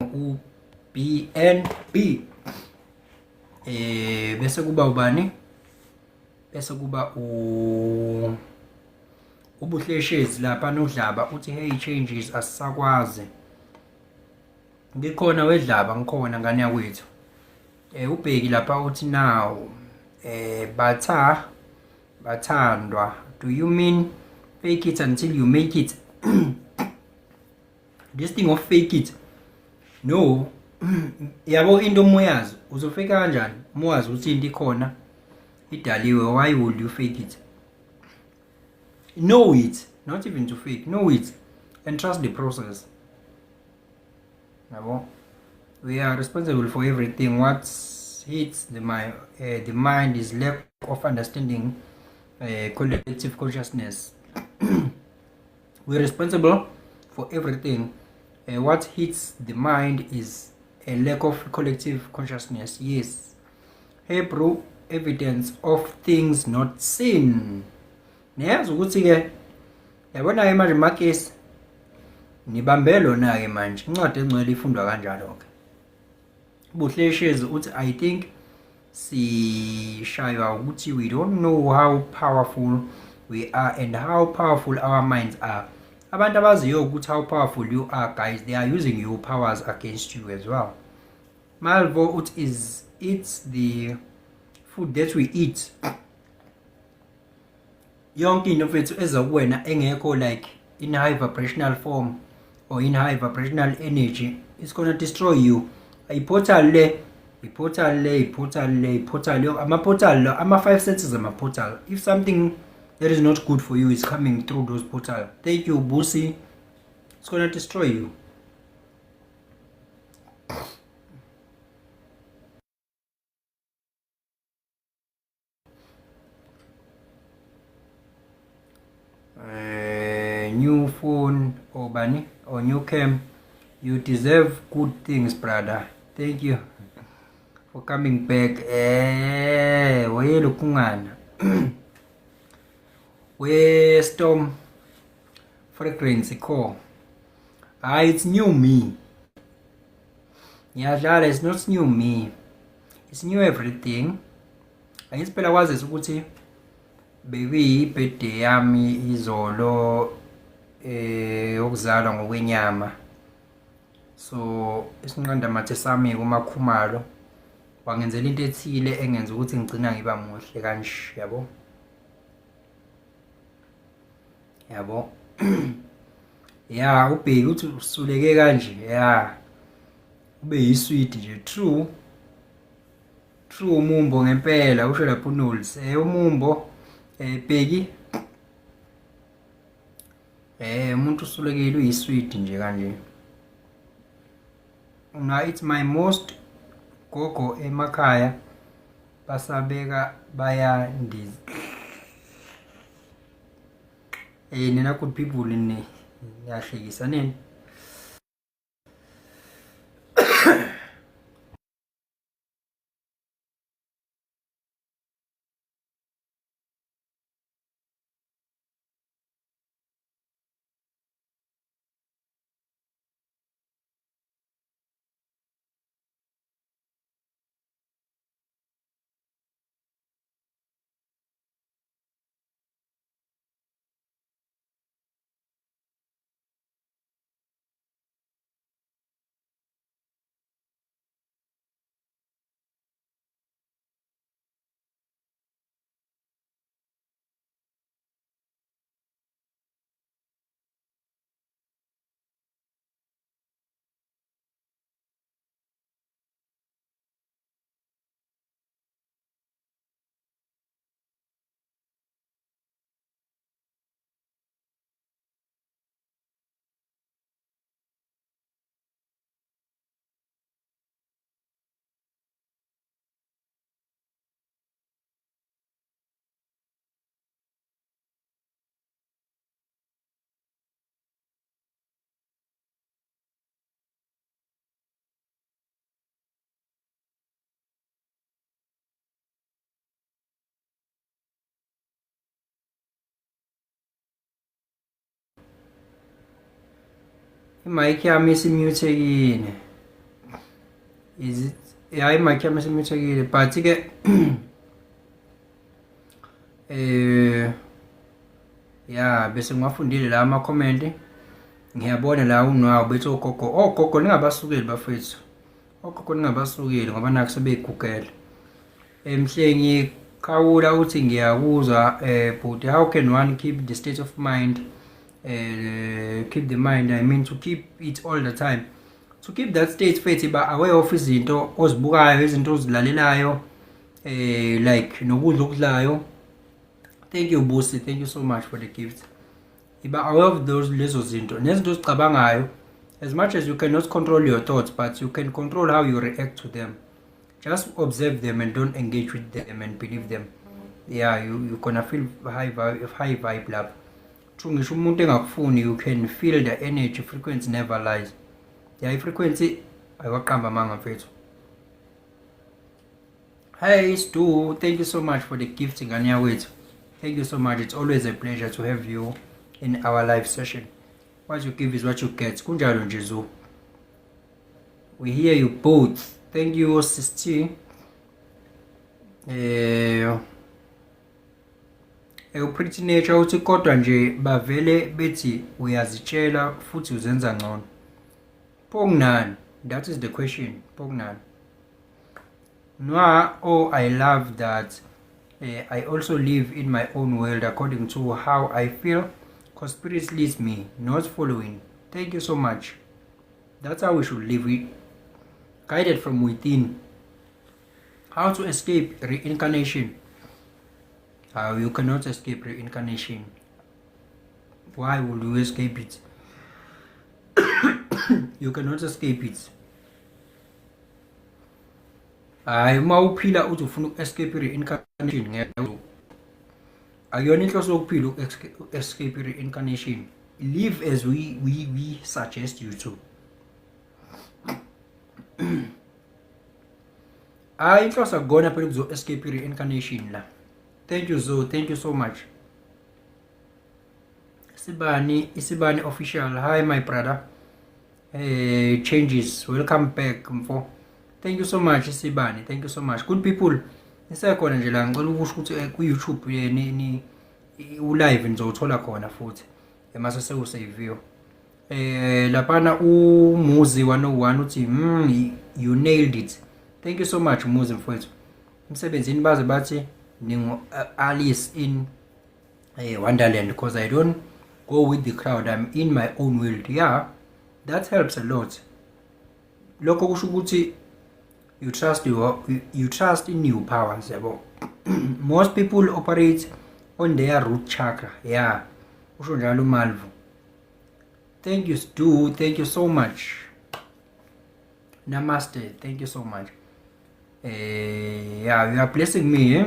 Speaker 1: U B N B. Bese kuba ubani? Bese kuba u ubuhleshezi lapha nodlaba uthi, "Hey changes, asisakwazi." Ngikhona wedlaba, ngikhona ngane yakwethu. Ubheki lapha uthi, "Now batha bathandwa, do you mean fake it until you make it?" This thing of fake it, no. Yabo, into omuyazi uzofika kanjani uma wazi ukuthi into ikhona idaliwe? Why would you fake it? Know it, not even to fake, know it and trust the process, yabo. We are responsible for everything. What hits the mind is lack of understanding, collective consciousness. We're responsible for everything. What hits the mind is a lack of collective consciousness. Yes. Hey bro, evidence of things not seen. Niyazi ukuthi-ke, yabona-ke manje makesi nibambe lona-ke manje, incwadi engcwele ifundwa kanjalo-ke. Buhle Shezi uthi, "I think sishaywa ukuthi we don't know how powerful we are and how powerful our minds are." Abantu abaziyo ukuthi how powerful you are, guys, they are using your powers against you as well. Malvo uthi, "Is it's the food that we eat." Yonke into, mfethu, eza kuwena engekho like in high vibrational form or in high vibrational energy, it's gonna destroy you. I-portal le, i-portal le, i-portal le, i-portal, ama-portal lo, ama-five senses, ama-portal. If something that is not good for you is coming through those portal, thank you Busi, it's gonna destroy you. New phone or bani or new cam, you deserve good things, brother. Thank you for coming back. Wayelokungana we Storm Fragrance Core. Ah, it's new me. Ngiyadlala, it's not new me, it's new everything. Angithi phela kwazisa ukuthi bekuyi-birthday yami izolo, yokuzalwa ngokwenyama. So isinqandamathe sami kumakhumalo wangenzela into ethile engenza ukuthi ngigcina ngiba muhle kanje, yabo, yabo. Ya, ubheki uthi usuleke kanje, ya, ube yiswidi nje. True, true. Umumbo ngempela usho lapho uNols, umumbo, bheki, umuntu usulekile, uyiswidi nje kanje. Na, it's my most gogo emakhaya basabeka bayandiza. Nina good people, ni niyahlekisa nini. I-mic yami isimutekile. Is it? Ya, i-mic yami isimutekile, but ke ya, bese ngiwafundile la ama comment. Ngiyabona la unwawo bethi ogogo, ogogo ningabasukeli bafethu, ogogo ningabasukeli ngoba nakho sebeyigugele. Mhlengi Khawula uthi, "Ngiyakuzwa, bhuti. How can one keep the state of mind Keep the mind, I mean, to keep it all the time, to keep that state mfethu. Ba aware of izinto ozibukayo, izinto ozilalelayo, like nokudla okudlayo. Thank you, Busi. Thank you so much for the gift. Iba aware of those, lezo zinto nezinto ozicabangayo. As much as you cannot control your thoughts, but you can control how you react to them. Just observe them and don't engage with them and believe them. Yeah, you gonna feel high vibe, high vibe lapho. True, ngisho umuntu engakufuni, you can feel the energy. Frequency never lies. Yeah, i-frequency ayiwaqamba amanga, mfethu. Hey Stu, thank you so much for the gift, ngane yakwethu. Thank you so much. It's always a pleasure to have you in our live session. What you give is what you get. Kunjalo nje, Zu. We hear you both. Thank you, Sisti. Pretty Nature uthi kodwa nje bavele bethi uyazitshela futhi uzenza ngcono. Pho kunani? That is the question. Pho kunani? Noah, oh, I love that. I also live in my own world according to how I feel. 'Cause spirit leads me, not following. Thank you so much. That's how we should live. We guided from within. How to escape reincarnation? You cannot escape reincarnation. Why would you escape it? You cannot escape it. Hayi, uma uphila uthi ufuna uku-escape i-reincarnation, ngeke. Akuyona inhloso yokuphila uku-escape i-reincarnation. Live as we suggest you to. Hayi, inhloso akukona phela ukuzo-escape i-reincarnation la. Thank you, Zo. Thank you so much. Sibani, Isibani Official. Hi, my brother. Changes. Welcome back, mfo. Thank you so much, Sibani. Thank you so much. Good people. Nisekhona nje la, ngicela ukusho ukuthi ku YouTube ni u-live nizowuthola khona futhi emase sewusaviwe. Laphana uMuzi 101 uthi, you nailed it." Thank you so much, Muzi mfowethu. Emsebenzini baze bathi ningu Alice in Wonderland because I don't go with the crowd. I'm in my own world. Yeah, that helps a lot. Lokho kusho ukuthi you trust in your powers, yabo. Most people operate on their root chakra. Yeah. Usho njalo uMalvo. Thank you, Stu. Thank you so much. Namaste. Thank you so much. Yeah, you are blessing me.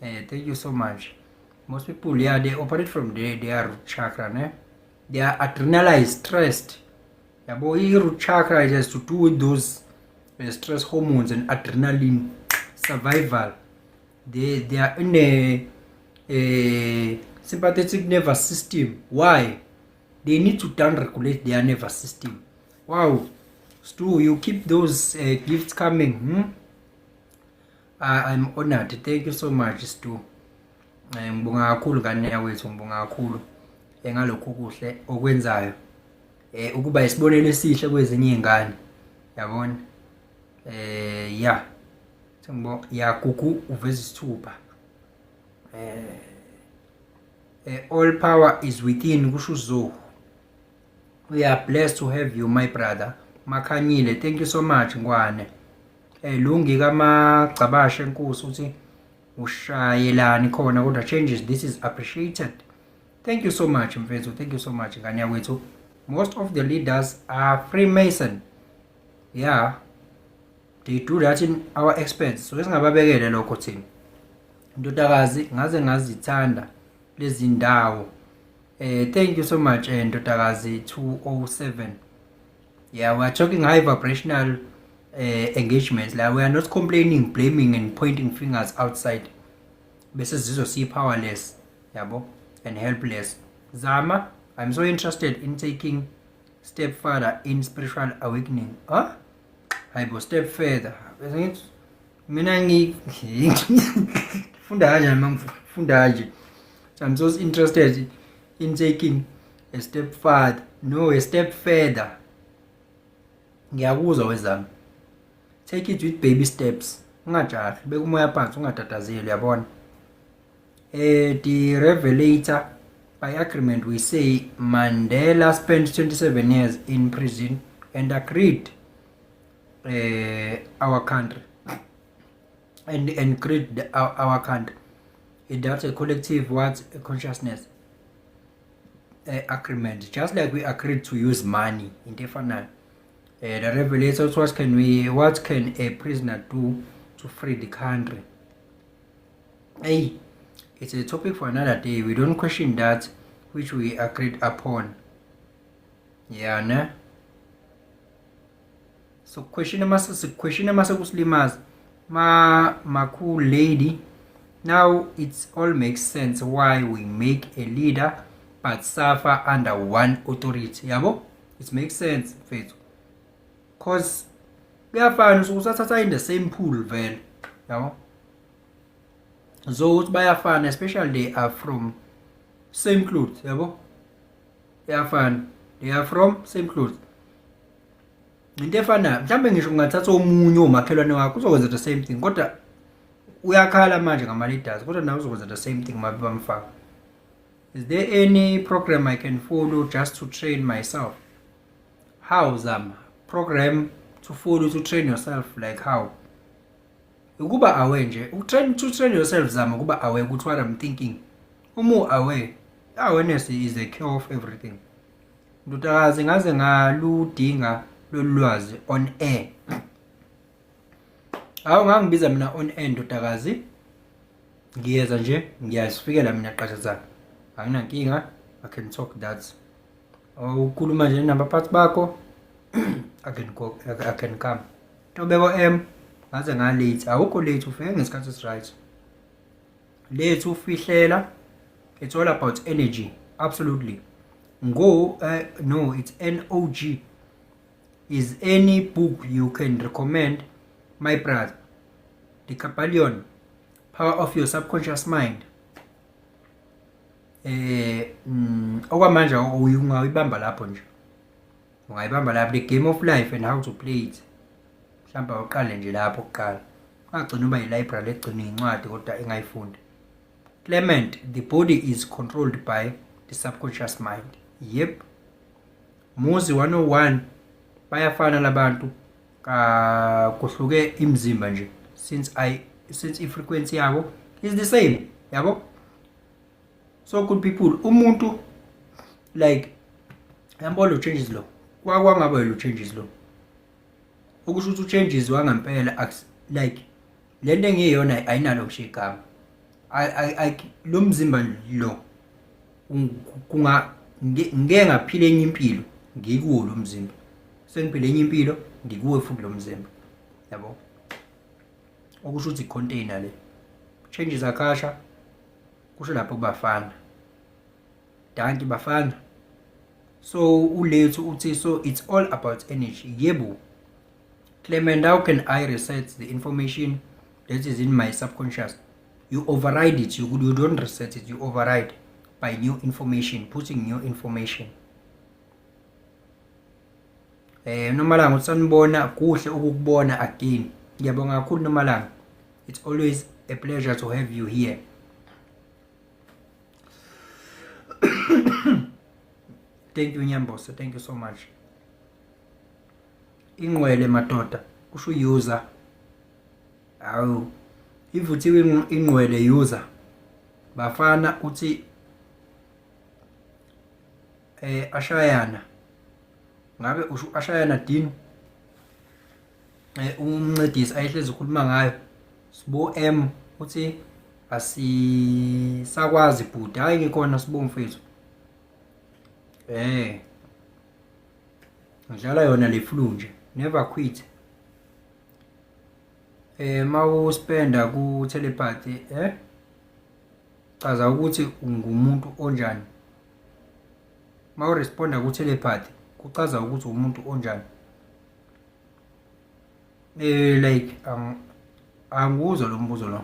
Speaker 1: Thank you so much. Most people, yeah, they operate from their root chakra, ne? They are adrenalized, stressed. Yabo, i-root chakra, it has to do with those stress hormones and adrenaline, survival. They are in a sympathetic nervous system. Why? They need to down regulate their nervous system. Wow. Stu, you keep those gifts coming. I'm honored. Thank you so much, Stu. Ngibonga kakhulu, ngane yakwethu, ngibonga kakhulu ngalokhu kuhle okwenzayo. Ukuba isibonelo esihle kwezinye izingane. Yabona? Yeah. Sengibo ya Gugu uveza isithupha. All power is within, kusho uZohu. We are blessed to have you, my brother. Makhanyile, thank you so much, Ngwane. Lungi kaMagcabashe enkosi uthi ushayelani khona kodwa changes, this is appreciated. Thank you so much, mfethu. Thank you so much, ngane yakwethu. Most of the leaders are Freemason. Yeah. They do that in our expense. So singababekele lokho thina. Ndodakazi, ngaze ngazithanda lezi ndawo. Thank you so much, Ndodakazi 207. Yeah, we are talking high vibrational engagements. Like, we are not complaining, blaming and pointing fingers outside. Bese sizizwe si powerless, yabo, and helpless. Zama, I'm so interested in taking step further in spiritual awakening. Huh? Hayibo, step further. Bese ngithi mina ngifunda kanjani mangifunda kanje? So I'm so interested in taking a step further. No, a step further. Ngiyakuzwa wezami. Take it with baby steps. Ungajahi, beka umoya phansi, ungatatazeli, uyabona. The Revelator. By agreement we say Mandela spent 27 years in prison and agreed our country and create our country. That's a collective what consciousness agreement, just like we agreed to use money into efanayo. The revelators, what can a prisoner do to free the country? Hey, it's a topic for another day. We don't question that which we agreed upon. Yeah, ne? So question mase kusilimaza ma maku lady. Now it all makes sense why we make a leader but suffer under one authority. Yabo? It makes sense, mfethu. 'Cause kuyafana, usuke usathatha in the same pool vele. Yabo? So ukuthi bayafana, especially they are from same clothes, yabo? Bayafana. They are from same clothes. Into efanayo, mhlambe ngisho ungathatha omunye omakhelwane wakho uzokwenza the same thing, kodwa uyakhala manje ngama-leaders, kodwa nawe uzokwenza the same thing uma bamfaka. Is there any program I can follow just to train myself? How, Zama? Program to follow to train yourself, like how? Ukuba aware nje, utrain to train yourself, Zama, ukuba aware ukuthi what I'm thinking. Uma aware, awareness is the cure of everything. Ndodakazi, ngaze ngaludinga lolu lwazi on air. Awu, ngangibiza mina on air, ndodakazi. Ngiyeza nje, ngiyazifikela mina qasha. Anginankinga, I can talk that. Ukhuluma nje nabaphathi bakho, I can go, I can come. Ntobeko M, ngaze nga late. Awukho late, ufike ngesikhathi esi right. Lethu ufihlela, it's all about energy, absolutely. Ngo no, it's NOG. Is any book you can recommend, my brother? The Kybalion, Power of Your Subconscious Mind. Okwamanje ungayibamba lapho nje. Ungayibamba lapho, The Game of Life and How to Play It. Mhlawumbe awuqale nje lapho kuqala. Ungagcina uba yi-library egcina iy'ncwadi kodwa engayifundi. Clement, the body is controlled by the subconscious mind. Yep. Muzi 101, bayafana labantu, ka kuhluke imizimba nje, since i-frequency yabo is the same, yabo. So good people, umuntu like yambona lo changes lo, kwangaba lo changes lo, okusho ukuthi changes wangampela, like lento engiyona ayinalo ngisho igama. Lo mzimba lo kunga ngeke ngaphila enye impilo ngikuwo lo mzimba, sengiphile enye impilo ngikuwe futhi lo mzimba, yabo. Okusho ukuthi i-container le changes akasha kusho lapho kubafana. Dankie bafana. So ulethu uthi, so it's all about energy. Yebo. Clement, how can I reset the information that is in my subconscious? You override it. You don't reset it, you override by new information, putting new information. Nomalanga usanibona, kuhle ukukubona again. Ngiyabonga kakhulu, Nomalanga. It's always a pleasure to have you here. Thank you, Nyambosa, thank you so much. Ingqwele madoda, kusho user. Awu, ivuthiwe ingqwele user. Bafana uthi ashayana. Ngabe usho ashayana Dino? Umncedisi ayihlezi ukhuluma ngayo. Sibo M uthi asisakwazi bhuti. Hayi, ngikhona Sibo mfethu. Ngidlala yona le flu nje. Never quit. Mawuspenda ku telepathy, chaza ukuthi ungumuntu onjani. Mawuresponda ku telepathy kuchaza ukuthi umuntu onjani. Like angikuzwa lo mbuzo lo.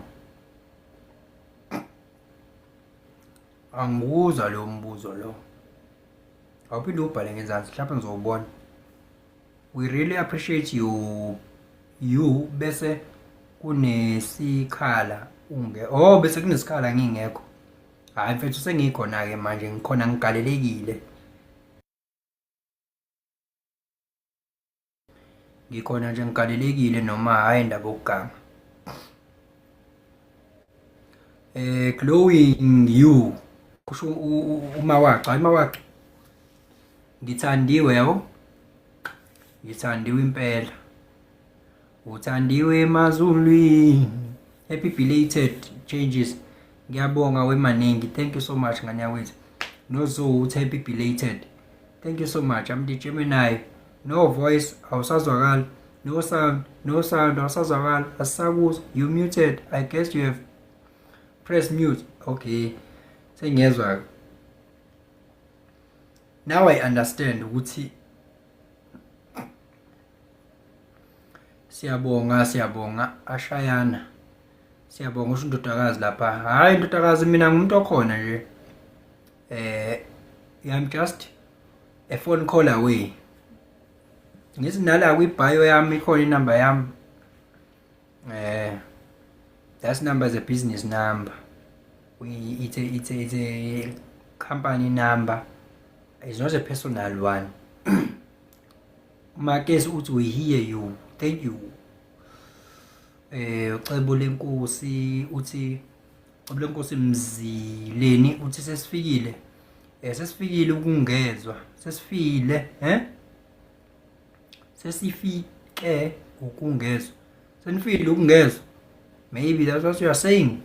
Speaker 1: Angikuzwa lo mbuzo lo. Awuphinde ubhale ngezansi, mhlawumbe ngizowubona. We really appreciate you bese kunesikhala unge, oh, bese kunesikhala ngingekho. Hhayi mfethu, sengikhona-ke manje, ngikhona, ngigalelekile. Ngikhona nje, ngigalelekile noma hhayi indaba yokuganga. Glowing you kusho uMawaca, hayi Mawaca. Ngithandiwe yabo. Ngithandiwe impela. Uthandiwe emazulwini. Happy belated changes. Ngiyabonga wemaningi. Thank you so much ngane yakwethu. Nozo uthi happy belated. Thank you so much. I'm the Gemini. No voice, awusazwakali. No sound, no sound, awusazwakali. Asisakuzwa. You muted. I guess you have pressed mute. Okay. Sengiyezwa. Now I understand ukuthi siyabonga, siyabonga ashayana. Siyabonga usho indodakazi lapha. Hayi indodakazi, mina ngumuntu okhona nje. I'm just a phone call away. Ngithi nala kwi-bio yami ikhona inamba yami. That number is a business number. We it's a company number. It's not a personal one. Makesi uthi we hear you. Thank you. Ucebo lenkosi uthi, Cebo lenkosi Mzileni uthi sesifikile. Sesifikile ukungezwa. Sesifile, eh? Sesifike ukungezwa. Senifile ukungezwa. Maybe that's what you are saying.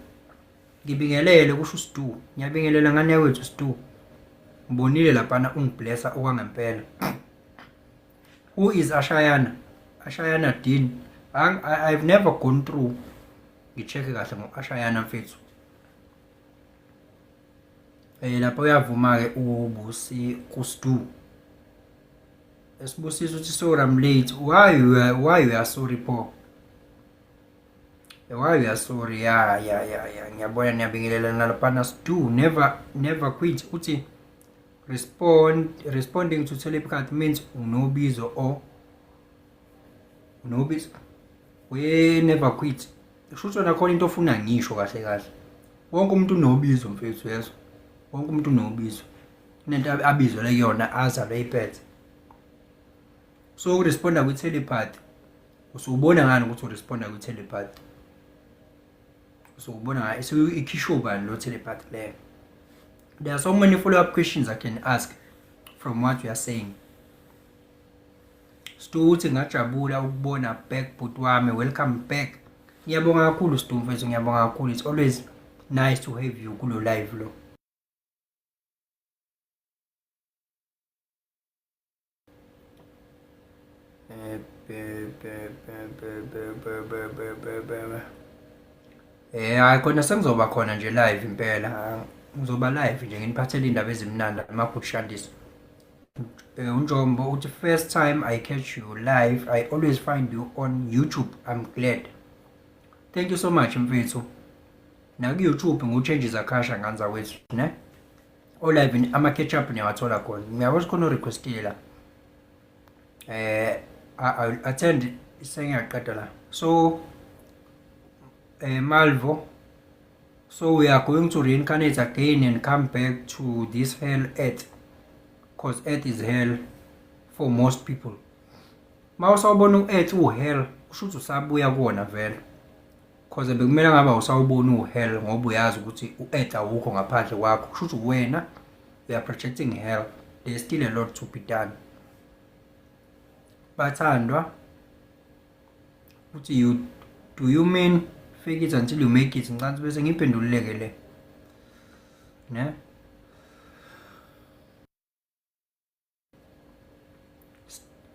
Speaker 1: Ngibingelele kusho uStu. Ngiyabingelela ngane yakwethu Stu. Ngibonile laphana ungiblessa okwangempela. Who is Ashayana? Ashayana Dean. I've never gone through. Ngicheck kahle ngo-Ashayana mfethu. Lapho uyavuma ke uBusi kuStu. Esibusiso uthi sorry I'm late. Why you are sorry, Paul? Why you are sorry? Yeah. Ngiyabona niyabingelela nalaphana Stu. Never never quit. Uthi responding to telepathy means unobizo or unobizo. We never quit. Kusho ukuthi wena khona into ofuna ngisho kahle kahle. Wonke umuntu unobizo mfethu, yezwa. Wonke umuntu unobizo. Kunento abizwe kuyona azalwe iphethe. So uresponda kwi-telepathy, usubona ngani ukuthi uresponda kwi-telepathy? Usubona ngani ikhishwe ubani lo telepathy leyo? There are so many follow-up questions I can ask from what you are saying. Stu uthi ngajabula ukubona back bhuti wami, welcome back. Ngiyabonga kakhulu Stu mfethu, ngiyabonga kakhulu. It's always nice to have you kulo live lo. Hayi khona sengizoba khona nje live impela. Ngizoba live nje nginiphathele indaba ezimnandi ama-good shandis. UNjombo uthi first time I catch you live, I always find you on YouTube. I'm glad. Thank you so much mfethu. Na ku YouTube ngu-Changes Akasha nganza wethu ne. O live ama catch up niyawathola khona. Ngiyabona khona requestile la. I will attend sengiyaqeda la. So Malvo, so we are going to reincarnate again and come back to this hell earth, because earth is hell for most people. Mawusawubona u-earth u-hell, kusho ukuthi usabuya kuwona vele, cause bekumele ngabe awusawuboni u-hell ngoba uyazi ukuthi u-earth awukho ngaphandle kwakho. Kusho ukuthi wena you are projecting hell. There's still a lot to be done. Bathandwa uthi you do you mean fake it until you make it? Ngicabanga bese ngiphenduleke le ne.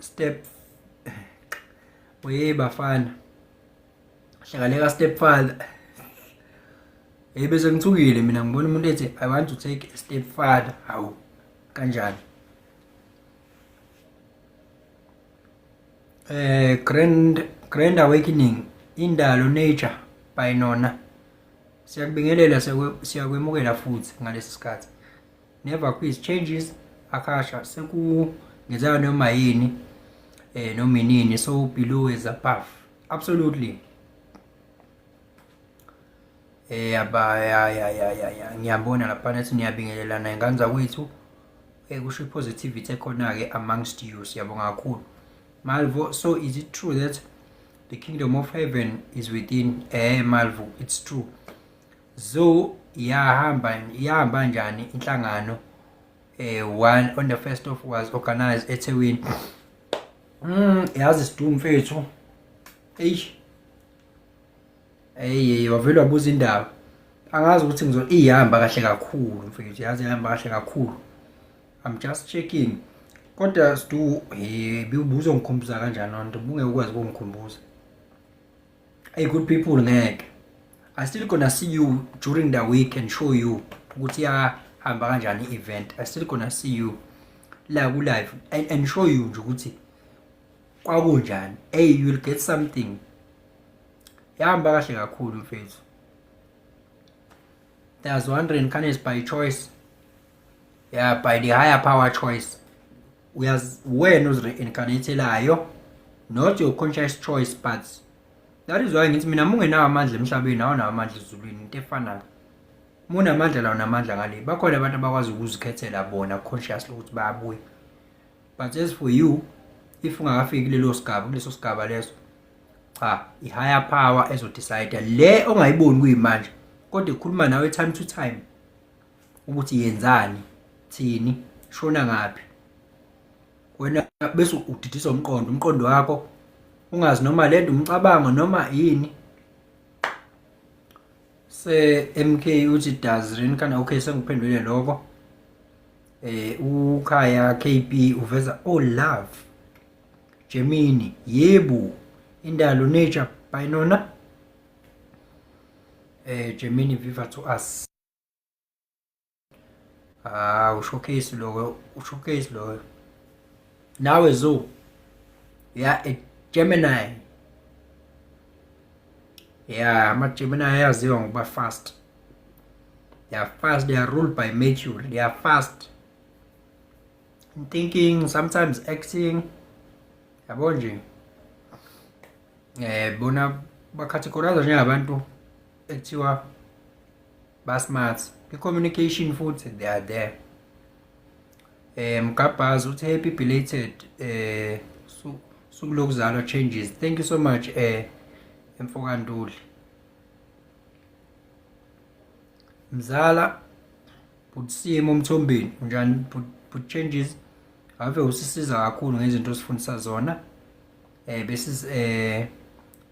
Speaker 1: Step we bafana hlangaleka stepfather. Hey, bese ngithukile mina ngibona umuntu ethi I want to take a step father. Hawu, kanjani? Grand Awakening indalo nature by Nona. Siyakubingelela, siyakwemukela futhi ngalesi sikhathi. Never quit changes Akasha, sekungenzeka noma yini noma inini, so below is above. Absolutely. Aba ya ya ya ya ya ngiyabona laphana ethi niyabingelelana ingane zakwethu. Kusho i-positivity ekhona-ke amongst you. Siyabonga kakhulu. Malvo, so is it true that the kingdom of heaven is within? Malvo, it's true. So yahamba yahamba njani inhlangano one on the first of was organized eThekwini? Yazi sidu mfethu. Eish. Hey, wavele wabuza indaba. Angazi ukuthi ngizo ihamba kahle kakhulu mfethu, yazi ihamba kahle kakhulu. I'm just checking. Kodwa sidu hey uzongikhumbuza kanjani lonto? Bungeke ukwazi ukungikhumbuza. Hey good people ngeke. I still gonna see you during the week and show you ukuthi yahamba kanjani i-event. I still gonna see you la ku live and show you nje ukuthi kwakunjani. Hey, you will get something. Yahamba kahle kakhulu mfethu. There's one reincarnates by choice. Yeah, by the higher power choice. Uyaz wena uzireincarnatelayo, not your conscious choice, but that is why ngithi mina mungenawo amandla emhlabeni awunawo amandla ezulwini, into efanayo. Munamandla la unamandla ngale. Bakhona abantu abakwazi ukuzikhethela bona consciously ukuthi bayabuya. But as for you, if ungakafiki kulelo sigaba, kuleso sigaba leso, cha, i-higher power ezodecide le ongayiboni kuyimanje, kodwa ikhuluma nawe time to time ukuthi yenzani, thini, shona ngaphi. Wena bese udidisa umqondo wakho ungazi noma lento umcabango noma yini. Se MK uthi does reincarnate. Okay, sengiphendule lokho. Ukhaya KB uveza oh love Gemini, yebo, indalo nature by nona. Gemini viva to us. Ah, ushowcase lo, ushowcase lo. Nawe zo. Ya a Gemini. Yeah, ama Gemini ayaziwa ngokuba fast. They are fast, they are ruled by Mercury. They are fast in thinking, sometimes acting. Yabo nje. Bona bacategorize njengabantu ekuthiwa ba smart. I-communication futhi they are there. Mgabhazi uthi happy belated suku lokuzalwa changes. Thank you so much Mfokantuli. Mzala Bhutisimo Mthombeni, unjani Bhut Changes? Ave usisiza kakhulu ngezinto osifundisa zona.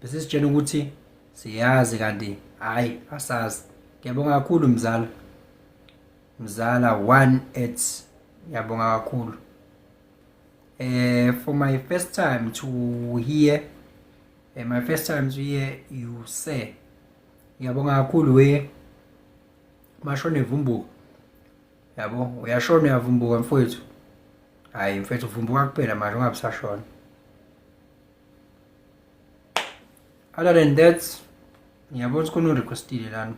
Speaker 1: Besisitshela ukuthi siyazi kanti hayi asazi. Ngiyabonga kakhulu mzala. Mzala 1 at ngiyabonga kakhulu. For my first time to hear, my first time to hear you say, ngiyabonga kakhulu we mashona evumbuka. Yabo, uyashona uyavumbuka mfowethu. Hayi mfethu uvumbuka kuphela manje ungabe usashona. Other than that, ngiyabona ukuthi khona urequestile lana.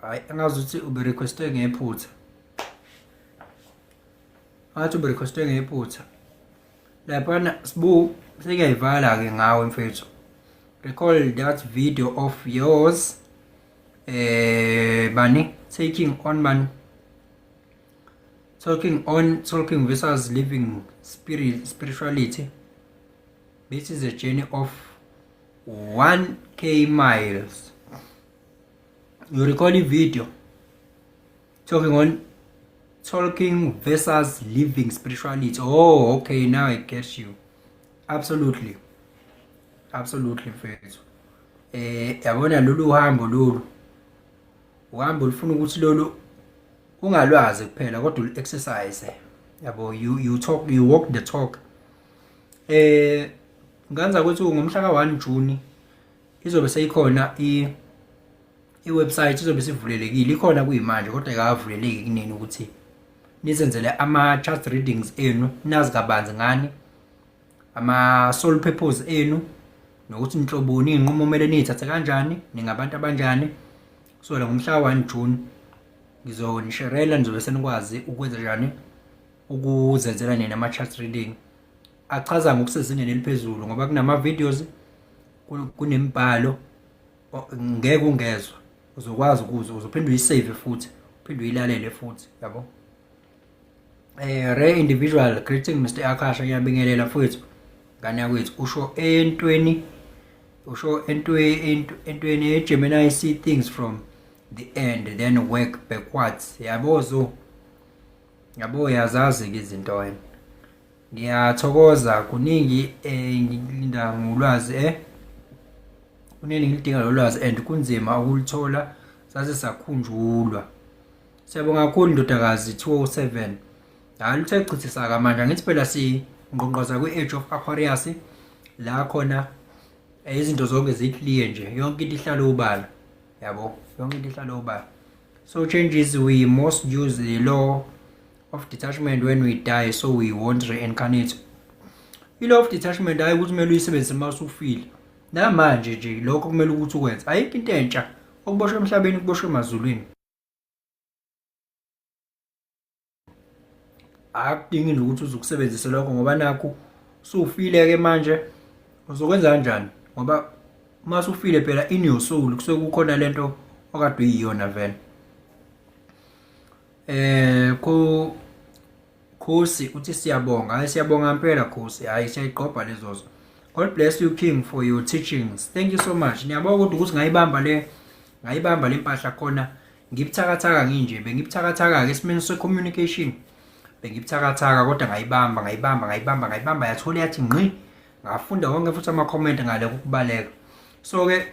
Speaker 1: Hayi angazi ukuthi ube requeste ngephutha. Ngathi ube requeste ngephutha. Laphana sibu sengiyayivala ke ngawe mfethu. Recall that video of yours bani taking on man talking on talking versus living spirit spirituality. This is a journey of 1k miles. You recall a video talking on talking versus living spirituality. Oh, okay, now I get you. Absolutely, absolutely mfethu. Yabona lolu hambo lolu uhambo lufuna ukuthi lolu ungalwazi kuphela kodwa ulu-exercise. Yabo, you talk, you walk the talk. Nganza ukuthi ngomhla ka-1 June izobe seyikhona i-website izobe sivulelekile, ikhona kuyimanje kodwa ayikavuleleki kunini ukuthi nizenzele ama-chart readings enu, nazi kabanzi ngani ama soul purpose enu nokuthi nihloboni iy'nqumo kumele niy'thathe kanjani, ningabantu abanjani. So la ngomhla ka-1 June Ngizonisherela nizobe senikwazi ukwenza njani ukuzenzela nina ama-chart reading achaza ngokusezingeni eliphezulu ngoba kunama-videos kunemibhalo ngeke ungezwa uzokwazi ukuzwa uzophinde uyisave futhi uphinde uyilalele futhi yabo. Rare individual greeting Mr Akasha ngiyabingelela mfowethu ngane yakwethu usho entweni usho entweni eGemini see things from the end then work backwards yabo zo yabo yazazi ke izinto wena ngiyathokoza kuningi engilinda ngolwazi kuningi ngilidinga lolwazi and kunzima ukulithola sase sakhunjulwa. Siyabonga kakhulu ndodakazi 207. Hayi luthe chithisaka manje angithi phela singqongqoza kwi-Age of Aquarius la khona izinto zonke zi-clear nje yonke into ihlala obala yabo yonke into ihlala obala. So changes we must use the law of detachment when we die so we won't reincarnate. I-law of detachment hayi ukuthi kumele uyisebenzise uma usufile. Namanje nje lokho kumele ukuthi ukwenze. Ayikho into entsha okuboshwe emhlabeni kuboshwe emazulwini. Akudingi nje ukuthi uzukusebenzise lokho ngoba nakhu usufile ke manje uzokwenza kanjani ngoba uma usufile phela in your soul kusuke kukhona lento okade uyiyona vele. Ko Khosi uthi siyabonga. Hayi siyabonga impela Khosi. Hayi siyayiqobha lezozo. God bless you King for your teachings. Thank you so much. Niyabona kodwa ukuthi ngayibamba le ngayibamba le mpahla khona ngibuthakathaka nginje bengibuthakathaka ke esimeni se communication. Bengibuthakathaka kodwa ngayibamba ngayibamba ngayibamba ngayibamba yathola yathi ngqi. Ngafunda wonke futhi ama comment ngale ukubaleka. So ke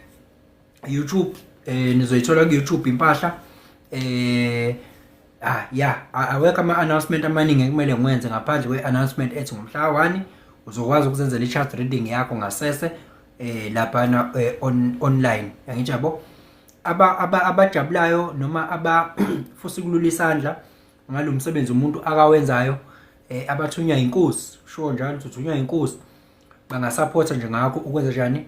Speaker 1: YouTube nizoyithola ku YouTube impahla yeah awekho ama announcement amaningi ekumele ngiwenze ngaphandle kwe announcement ethi ngomhla 1 uzokwazi ukuzenzela i-chart reading yakho ngasese lapha on online angithi yabo abajabulayo noma aba futhi kulula isandla ngalomsebenzi umuntu akawenzayo abathunywa inkosi sho njalo uthunywa inkosi bangasupporta nje ngakho ukwenza njani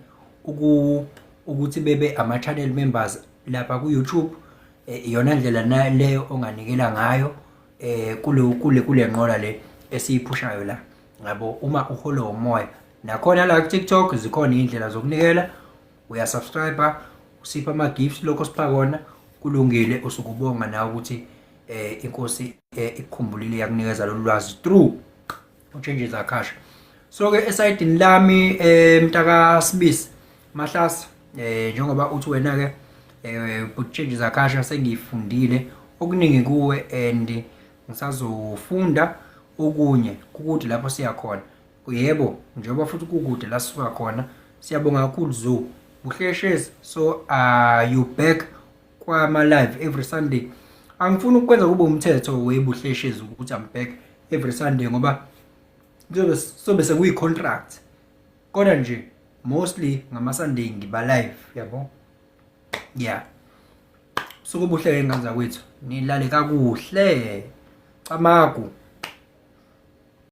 Speaker 1: ukuthi bebe ama channel members lapha ku YouTube. Iyona ndlela leyo onganikela ngayo kule kule nqola le esiyiphushayo la ngabo uma uholo umoya. Nakhona la ku TikTok zikhona indlela zokunikela, uyasubscribe usipha ama gifts lokho sipha kona kulungile, usukubonga nawe ukuthi inkosi ikukhumbulile yakunikeza lolu lwazi through uChanges Akasha. So ke esayidini lami mntaka Sibisi Mahlasa njengoba uthi wena ke uChanges Akasha sengifundile okuningi kuwe and ngisazofunda okunye kukude lapho siya khona. Yebo njengoba futhi kukude la sisuka khona. Siyabonga kakhulu Zo Buhleshezi. So are you back kwama live every Sunday? Angifuni ukwenza kube umthetho weBuhleshezi ukuthi I'm back every Sunday ngoba kuzobe sobe sekuyi contract. Kodwa nje mostly ngama Sunday ngiba live yabo. Yeah. Sukubuhle ngane zakwethu. Nilale kakuhle. Camagu.